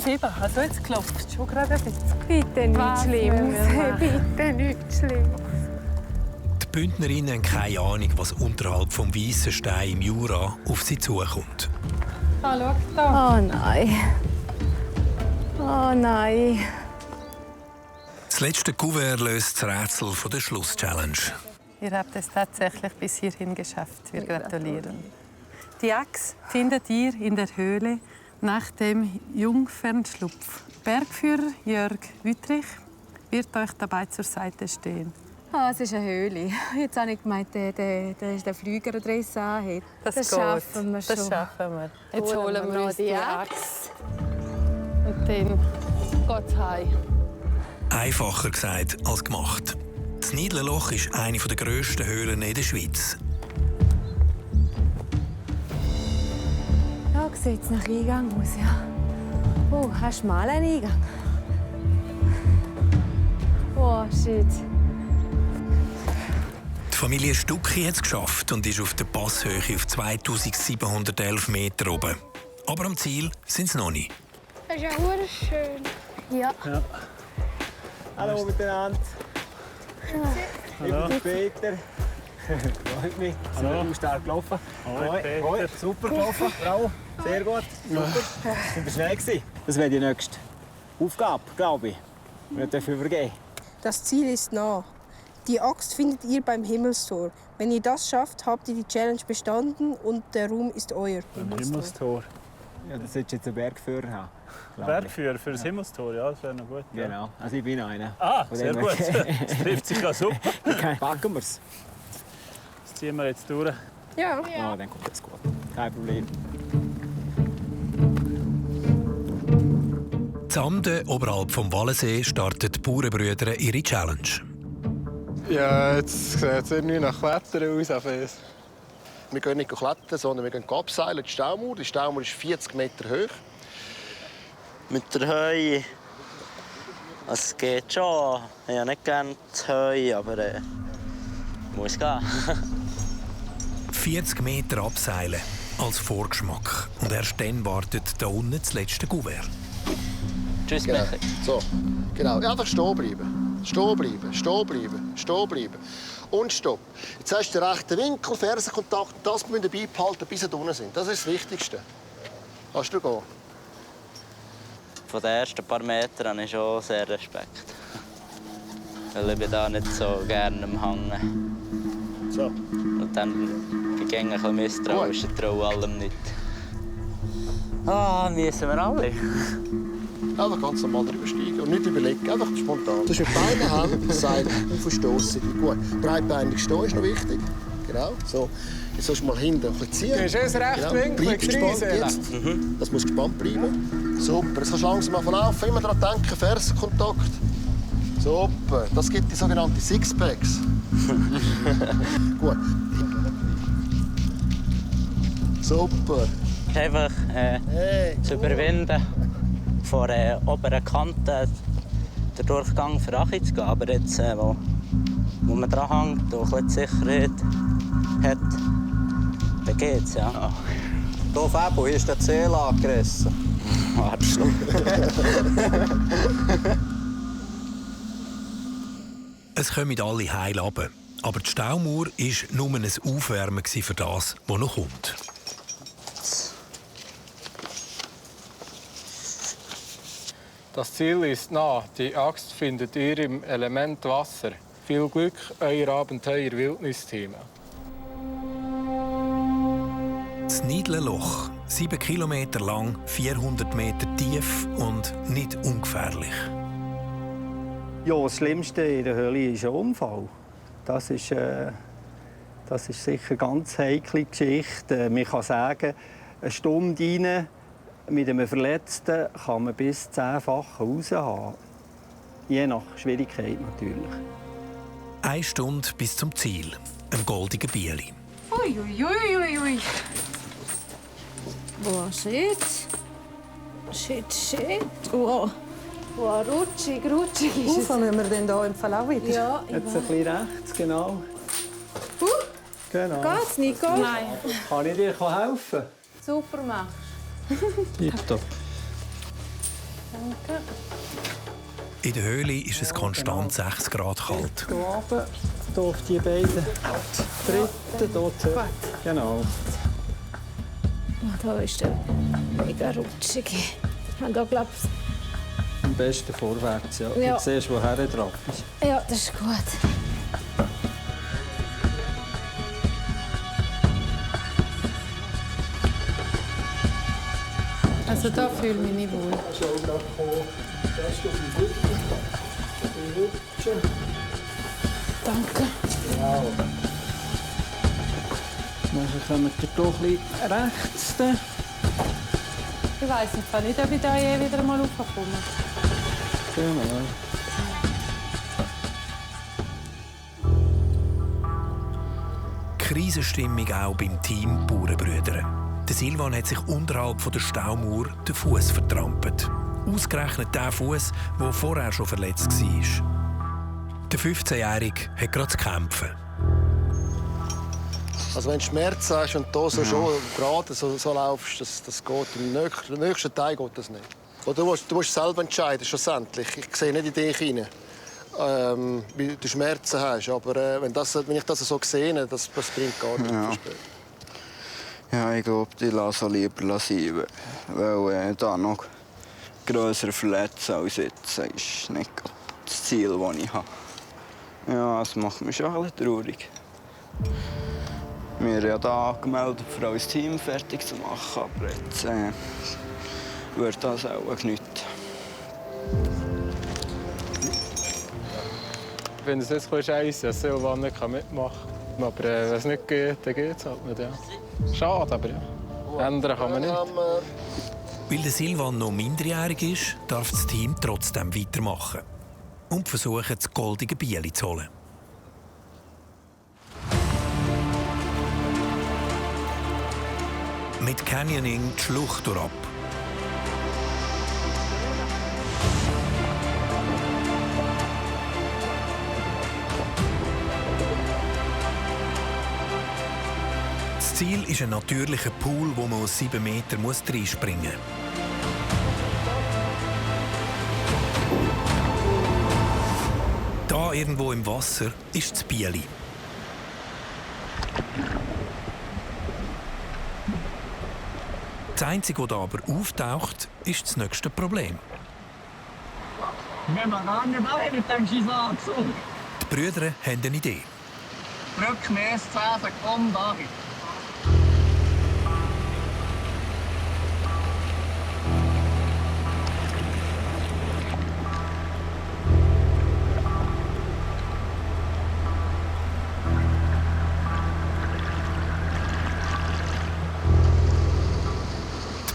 7. Also jetzt klopft es schon gerade ein bisschen. Bitte nicht schlimm. Bitte nicht schlimm. Die Bündnerinnen haben keine Ahnung, was unterhalb vom weißen Stein im Jura auf sie zukommt. Ah, schau da. Oh nein. Oh nein. Das letzte Kuvert löst das Rätsel der Schlusschallenge. Ihr habt es tatsächlich bis hierhin geschafft. Wir gratulieren. Die Axt findet ihr in der Höhle nach dem Jungfernschlupf. Bergführer Jörg Wüttrich wird euch dabei zur Seite stehen. Ah, es ist eine Höhle. Jetzt habe ich gemeint, der Flügeradresse anhat. Das schaffen wir schon. Das schaffen wir. Jetzt holen wir uns die Axt. Und dann geht's heim. Einfacher gesagt als gemacht. Das Nidlenloch ist eine der grössten Höhlen in der Schweiz. Ja, sieht es nach Eingang aus, ja. Oh, hast du mal einen Eingang? Oh, shit. Die Familie Stucki hat es geschafft und ist auf der Passhöhe auf 2711 Meter oben. Aber am Ziel sind sie noch nicht. Das ist ja schön. Ja. Hallo miteinander. Hallo. Ich bin Peter. Freut mich. Hallo. Du bist stark gelaufen. Hoi, Peter. Super gelaufen. Bravo. Sehr gut. Super. Sind wir schnell gewesen? Das wäre die nächste Aufgabe, glaube ich. Wir dürfen übergeben. Das Ziel ist nah. Die Axt findet ihr beim Himmelstor. Wenn ihr das schafft, habt ihr die Challenge bestanden und der Ruhm ist euer. Beim Himmelstor. Ja, das solltest jetzt einen Bergführer haben. Bergführer für das Himmelstor, ja, das wäre noch gut. Ja. Genau, also ich bin einer. Ah, sehr gut. Das trifft sich ja super. Okay, packen wir es. Das ziehen wir jetzt durch. Ja. Ah, dann kommt das gut. Kein Problem. Zamden, oberhalb vom Wallensee, starten die Bauernbrüder ihre Challenge. Ja, jetzt sieht es irgendwie nach Klettern aus. Wir gehen nicht klettern, sondern wir gehen abseilen, die Staumauer. Die Staumauer ist 40 Meter hoch. Mit der Heu. Es geht schon. Ich habe nicht gerne das Heu, aber muss gehen. 40 Meter abseilen als Vorgeschmack. Und erst dann wartet da unten das letzte Kuvert. Tschüss, genau. Michi. So, genau. Einfach stehen bleiben. Stehen bleiben, stehen bleiben, stehen bleiben. Und stopp. Jetzt hast du den rechten Winkel, Fersenkontakt. Das müssen wir dabei behalten, bis wir unten sind. Das ist das Wichtigste. Kannst du gehen? Von den ersten paar Metern habe ich schon sehr Respekt. Weil ich bin da nicht so gerne am Hangen. So. Und dann bin ich ein bisschen misstrauisch, ich traue allem nicht. Ah, müssen wir alle. Einfach ganz normal drüber steigen und nicht überlegen, einfach spontan. Das ist mit beiden Händen, das Seil aufstossen. Gut. Breitbeinig stehen ist noch wichtig. Genau, so. Jetzt sollst du mal hinten ein bisschen ziehen. Du hast es recht Bleib gespannt jetzt. Das muss gespannt bleiben. Super, jetzt kannst du langsam mal verlaufen. Immer daran denken, Fersenkontakt. Super, das gibt die sogenannten Sixpacks. Gut. Super. Einfach zu überwinden, von der oberen Kante den Durchgang für Achi zu gehen. Aber jetzt, wo man dran hängt und ein bisschen Sicherheit hat, dann geht's, ja. Da, Fabo, hier ist der Zähl angerissen. Warte. Es kommen alle heil runter. Aber die Staumauer war nur ein Aufwärmen für das, was noch kommt. Das Ziel ist nah. Die Axt findet ihr im Element Wasser. Viel Glück, euer Abenteuer-Wildnis-Team. Das Nidlenloch, 7 Kilometer lang, 400 Meter tief und nicht ungefährlich. Ja, das Schlimmste in der Höhle ist ein Unfall. Das ist sicher eine ganz heikle Geschichte. Man kann sagen, eine Stunde rein mit einem Verletzten kann man bis 10-fach raushaben. Je nach Schwierigkeit natürlich. 1 Stunde bis zum Ziel, einem goldigen Bieli. Ui. Boah, shit. Wow. Wow, rutschig ist es. Wo müssen wir denn hier im Fall auch wieder? Ja, jetzt ein bisschen rechts, genau. Genau. Geht's, Nico? Nein. Kann ich dir helfen? Super machst. Tipptopp. Danke. In der Höhle ist es konstant 6 Grad kalt. Hier runter, hier auf die beiden Dritten, dort. Genau. Oh, da ist der mega rutschig. Und da glaubst am besten vorwärts, ja. Ja. Du siehst, woher er drauf ist. ja, das ist gut. Also da fühle ich mich nicht wohl. Danke. Genau. Dann kommen wir hier ein bisschen rechts. Ich weiss nicht, ob ich da je wieder mal raufkomme. Genau. Krisenstimmung auch beim Team Bauernbrüder. Der Silvan hat sich unterhalb der Staumauer den Fuß vertrampelt. Ausgerechnet der Fuß, der vorher schon verletzt war. Der 15-Jährige hat gerade zu kämpfen. Also wenn du Schmerzen hast und hier so schon gerade so laufst, das geht. Im nächsten Teil geht das nicht. Oder du musst selber entscheiden, schlussendlich. Ich sehe nicht in dich hinein, wie du Schmerzen hast. Aber wenn ich das so sehe, das bringt gar nichts. Ja, ich glaube, ich lasse lieber sein, weil da noch grösser verletzen als jetzt ist nicht das Ziel, das ich habe. Ja, das macht mich schon ein bisschen traurig. Wir haben ja hier angemeldet, für uns Team fertig zu machen, aber jetzt wird das auch nichts. Wenn es jetzt scheiße ist, dass Silvan nicht mitmachen kann. Aber wenn es nicht geht, dann geht es halt nicht. Ja. Schade, aber ja. Ändern kann man nicht. Weil der Silvan noch minderjährig ist, darf das Team trotzdem weitermachen und versuchen, das goldige Bieli zu holen. Mit Canyoning die Schlucht ab. Das Ziel ist ein natürlicher Pool, wo man aus 7 Metern reinspringen muss. Da irgendwo im Wasser ist das Bieli. Das Einzige, was hier aber auftaucht, ist das nächste Problem. Nehmen wir an, nicht mit dem Schisatsu. Die Brüder haben eine Idee. Drück mir erst 10 Sekunden an.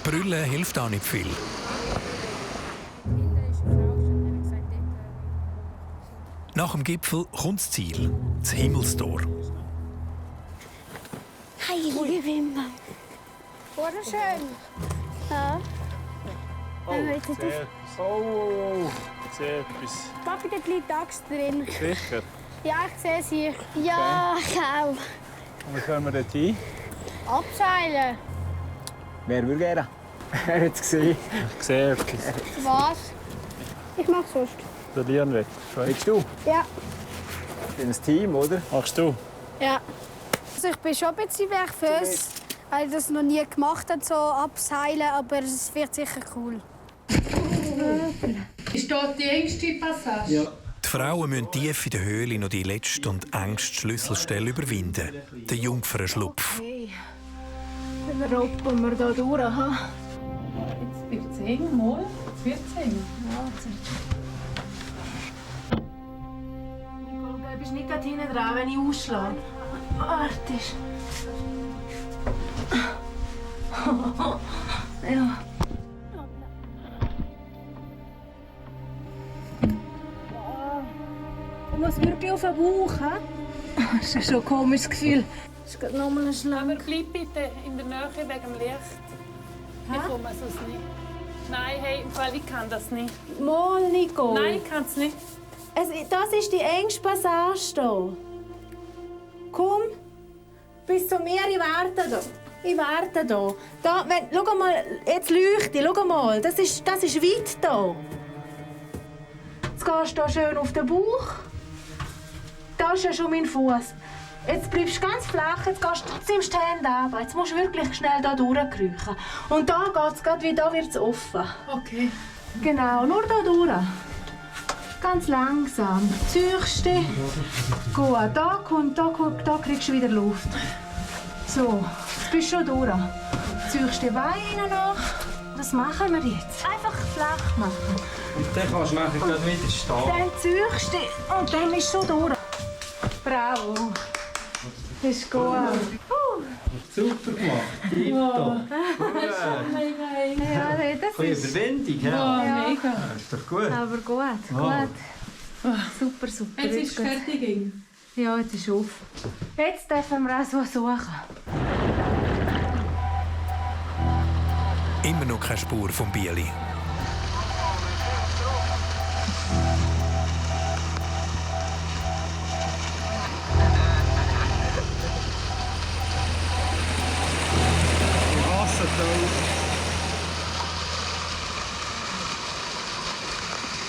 Brüllen hilft auch nicht viel. Nach dem Gipfel kommt das Ziel, das Himmelstor. Heilige Wimmer. Wunderschön. Ja. Oh, sehr etwas. Papi, da liegt die Axt drin. Sicher? Ja, ich sehe es hier. Ja, ich auch. Und wie kommen wir dort hin? Abseilen. Wer würde gerne? Er hat es gesehen. Ich sehe etwas. Was? Ich mach sonst. Der Lian will. Willst du? Ja. Ein Team, oder? Machst du? Ja. Also ich bin schon ein bisschen nervös, weil ich das noch nie gemacht habe, so abseilen, aber es wird sicher cool. Ist dort die engste Passage? Ja. Die Frauen müssen tief in der Höhle noch die letzte und engste Schlüsselstelle überwinden, den Jungfernschlupf. Okay. Dann roppen wir hier durch. Ha? Jetzt wird es eng, mal. Jetzt wird es eng. Ja, Nicole, du bist nicht gerade hinten dran, wenn ich ausschlage. Wartest. Ja. Du musst wirklich auf den Bauch, hä? Das ist schon ein komisches Gefühl. Das ist gerade nochmal ein Schlange. Aber bleib bitte in der Nähe wegen dem Licht. Ich komme sonst nicht. Nein, hey, im Fall, ich kann das nicht. Mal, Nicole. Nein, ich kann es nicht. Das ist die engste Passage hier. Komm, bis zu mir, ich warte hier. Ich warte hier. Schau mal, jetzt leuchte, schau mal, das ist weit hier. Jetzt gehst du hier schön auf den Bauch. Da ist ja schon mein Fuß. Jetzt bleibst du ganz flach, jetzt ziehst du die Hände runter. Jetzt musst du wirklich schnell hier durchkriechen. Und da geht es gerade, wie da wird es offen. Okay. Genau, nur hier durch. Ganz langsam. Züchste. Gut, da kriegst du wieder Luft. So, jetzt bist du schon durch. Züchst die Beine noch. Das machen wir jetzt. Einfach flach machen. Und dann kannst du nachher gleich wieder stehen. Dann züchst du und dann bist du schon durch. Bravo. Das ist gut. Super gemacht. Ja, das Ein ist... Überwindung, ja. Ja. Mega. Das ist doch gut. Aber gut, Wow. Super, super. Jetzt ist es gut. fertig. Ja, jetzt ist es auf. Jetzt dürfen wir auch so suchen. Immer noch keine Spur vom Bieli.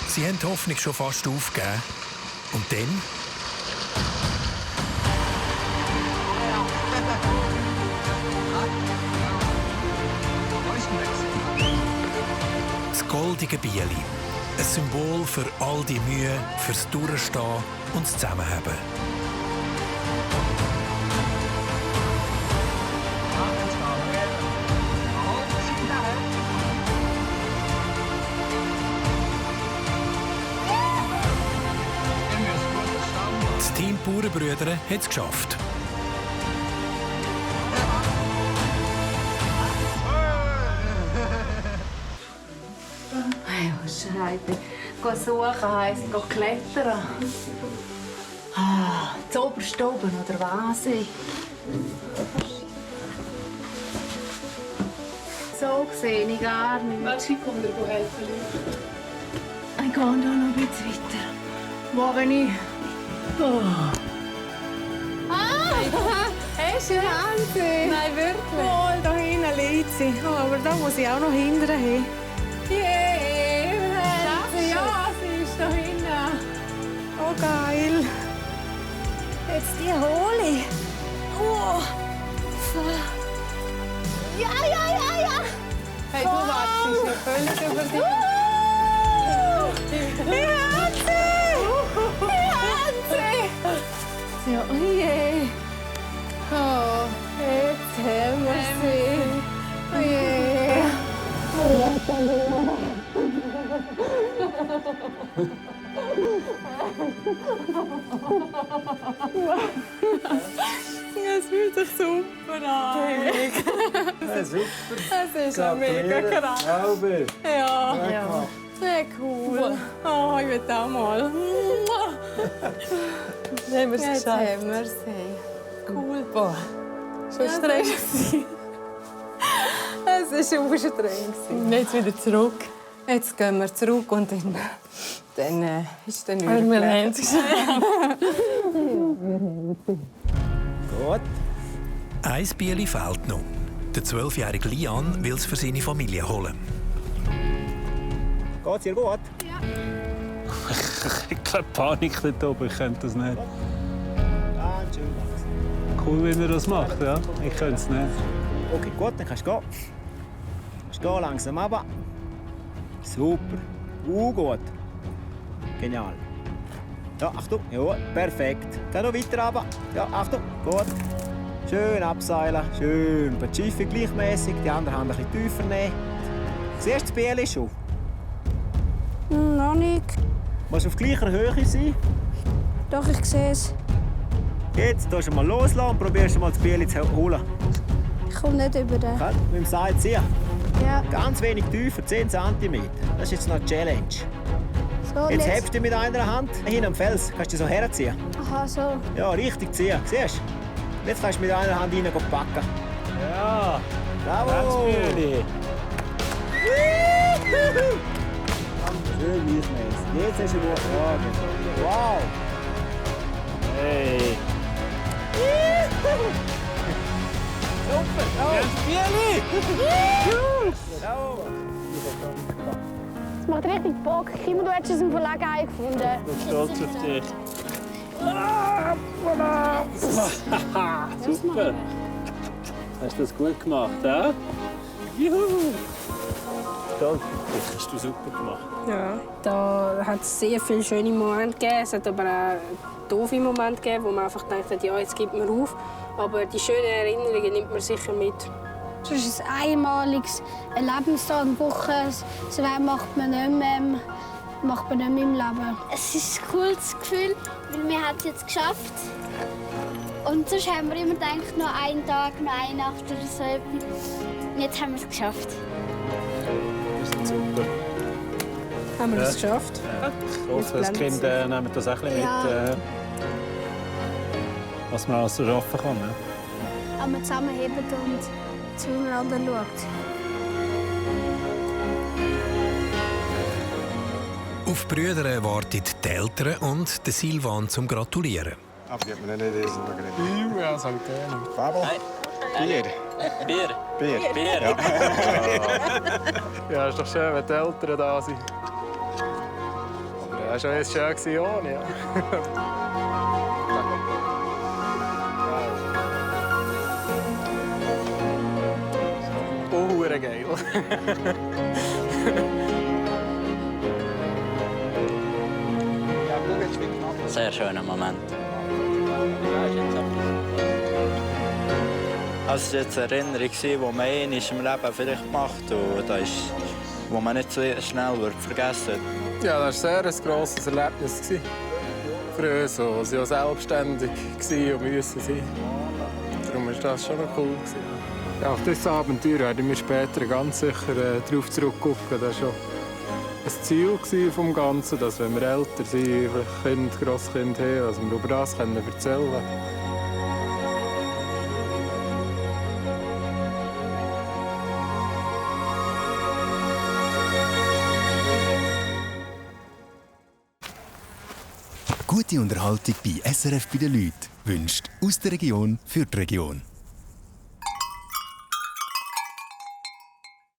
Sie haben die Hoffnung schon fast aufgegeben. Und dann? Das goldige Bieli. Ein Symbol für all die Mühe, fürs Durchstehen und das Zusammenhalten. Das Team Bauernbrüder hat es geschafft. Scheibe. Gehen suchen heisst, gehen klettern. Das oberste oben oder was? So sehe ich gar nicht. Warte, ich komme dir helfen. Ich gehe da noch ein bisschen weiter. Wo bin ich? Oh. Hast du Wahnsinn? Nein, wirklich? Wohl, da hinten liegt sie. Oh, aber da muss ich auch noch hinterher hin. Ja, sie ist da hinten. Oh, geil. Jetzt die hole ich. Oh. So. Ja. Hey, du wartest noch völlig über dich. Ich hab sie! Ja, oh je. Oh, jetzt haben wir sie. Oh je. Es fühlt sich super an. super. Das ist ja mega krass. Albert. Ja. Ja. Sehr cool. Oh, ich will auch mal. Jetzt haben wir es Jetzt geschafft. haben wir es. Cool. Boah. Schon Ja, streng. Es war anstrengend. Jetzt wieder zurück. Jetzt gehen wir zurück und dann ist dann wieder Wir haben es geschafft. Gut. Ein Bieli fehlt noch. Der 12-jährige Lian will es für seine Familie holen. Geht's dir gut? Ich habe Panik dort oben, ich könnte das nicht. Ganz schön langsam. Cool, wenn er das macht, ja. Ich könnte es nicht. Okay, gut, dann kannst du gehen. Kannst gehen, langsam runter. Super. Gut. Genial. Ja, Achtung. Ja, perfekt. Dann noch weiter runter. Ja, Achtung. Gut. Schön abseilen. Schön. Die Schiffe gleichmäßig. Die andere Hand ein bisschen tiefer nehmen. Siehst du das Bieli schon? Noch nicht. Musst du auf gleicher Höhe sein? Doch, ich sehe es. Jetzt tust du mal loslassen und probierst mal das Bieli zu holen. Ich komme nicht über den. Mit dem Seil ziehen. Ja. Ganz wenig tiefer, 10 cm. Das ist jetzt noch eine Challenge. So, Jetzt hebst du mit einer Hand hin am Fels. Kannst du so herziehen. Aha, so. Ja, richtig ziehen. Siehst du? Jetzt kannst du mit einer Hand rein packen. Ja. Bravo! Ganz Bieli. Schön gleichmäßig. Jetzt hast du gut getragen. Wow! Hey. Super! Bravo! Bieli! Bravo! Es macht richtig Bock. Kimo, du hättest es im Verlag gefunden. Ich bin stolz auf dich. Super. Hast du das gut gemacht, ja? Juhu! Stolz auf dich, hast du super gemacht. Ja, da hat es sehr viele schöne Momente gegeben. Es hat aber auch doofe Momente gegeben, wo man einfach denkt, ja, jetzt gibt man auf. Aber die schönen Erinnerungen nimmt man sicher mit. Es ist ein einmaliges Erlebnistag in der Woche. So weit macht man nicht mehr im Leben. Es ist ein cooles Gefühl, weil wir es jetzt geschafft. Und sonst haben wir immer gedacht, noch einen Tag, noch eine Nacht oder so etwas. Und jetzt haben wir es geschafft. Das ist super. Haben wir es geschafft? Ja. Ich hoffe, das Kind nimmt das auch ein bisschen Ja. mit, was man alles so schaffen kann. Ne? Aber wir zusammenheben und zueinander schaut. Auf die Brüder warten die Eltern und der Silvan zum Gratulieren. Aber die hat mir nicht lesen geredet. Ja, soll gerne. Fabo? Bier? Bier. Bier? Bier. Ja. Ja, ist doch schön, wenn die Eltern da sind. Aber ja, schon ist schön gewesen ohne. Ja. Oh, geil. Sehr schöner Moment. Es war jetzt eine Erinnerung, die man einmal im Leben vielleicht macht und das ist, wo man nicht so schnell vergessen wird. Ja, das war ein sehr grosses Erlebnis für uns, wo sie auch selbstständig waren und müssen sein. Darum war das schon noch cool. Ja, auf dieses Abenteuer werden wir später ganz sicher darauf zurückgucken. Das war schon ein Ziel vom Ganzen, dass wenn wir älter sind, vielleicht Kinder, Grosskinder haben, dass wir über das erzählen können. Gute Unterhaltung bei SRF bei den Leuten wünscht aus der Region für die Region.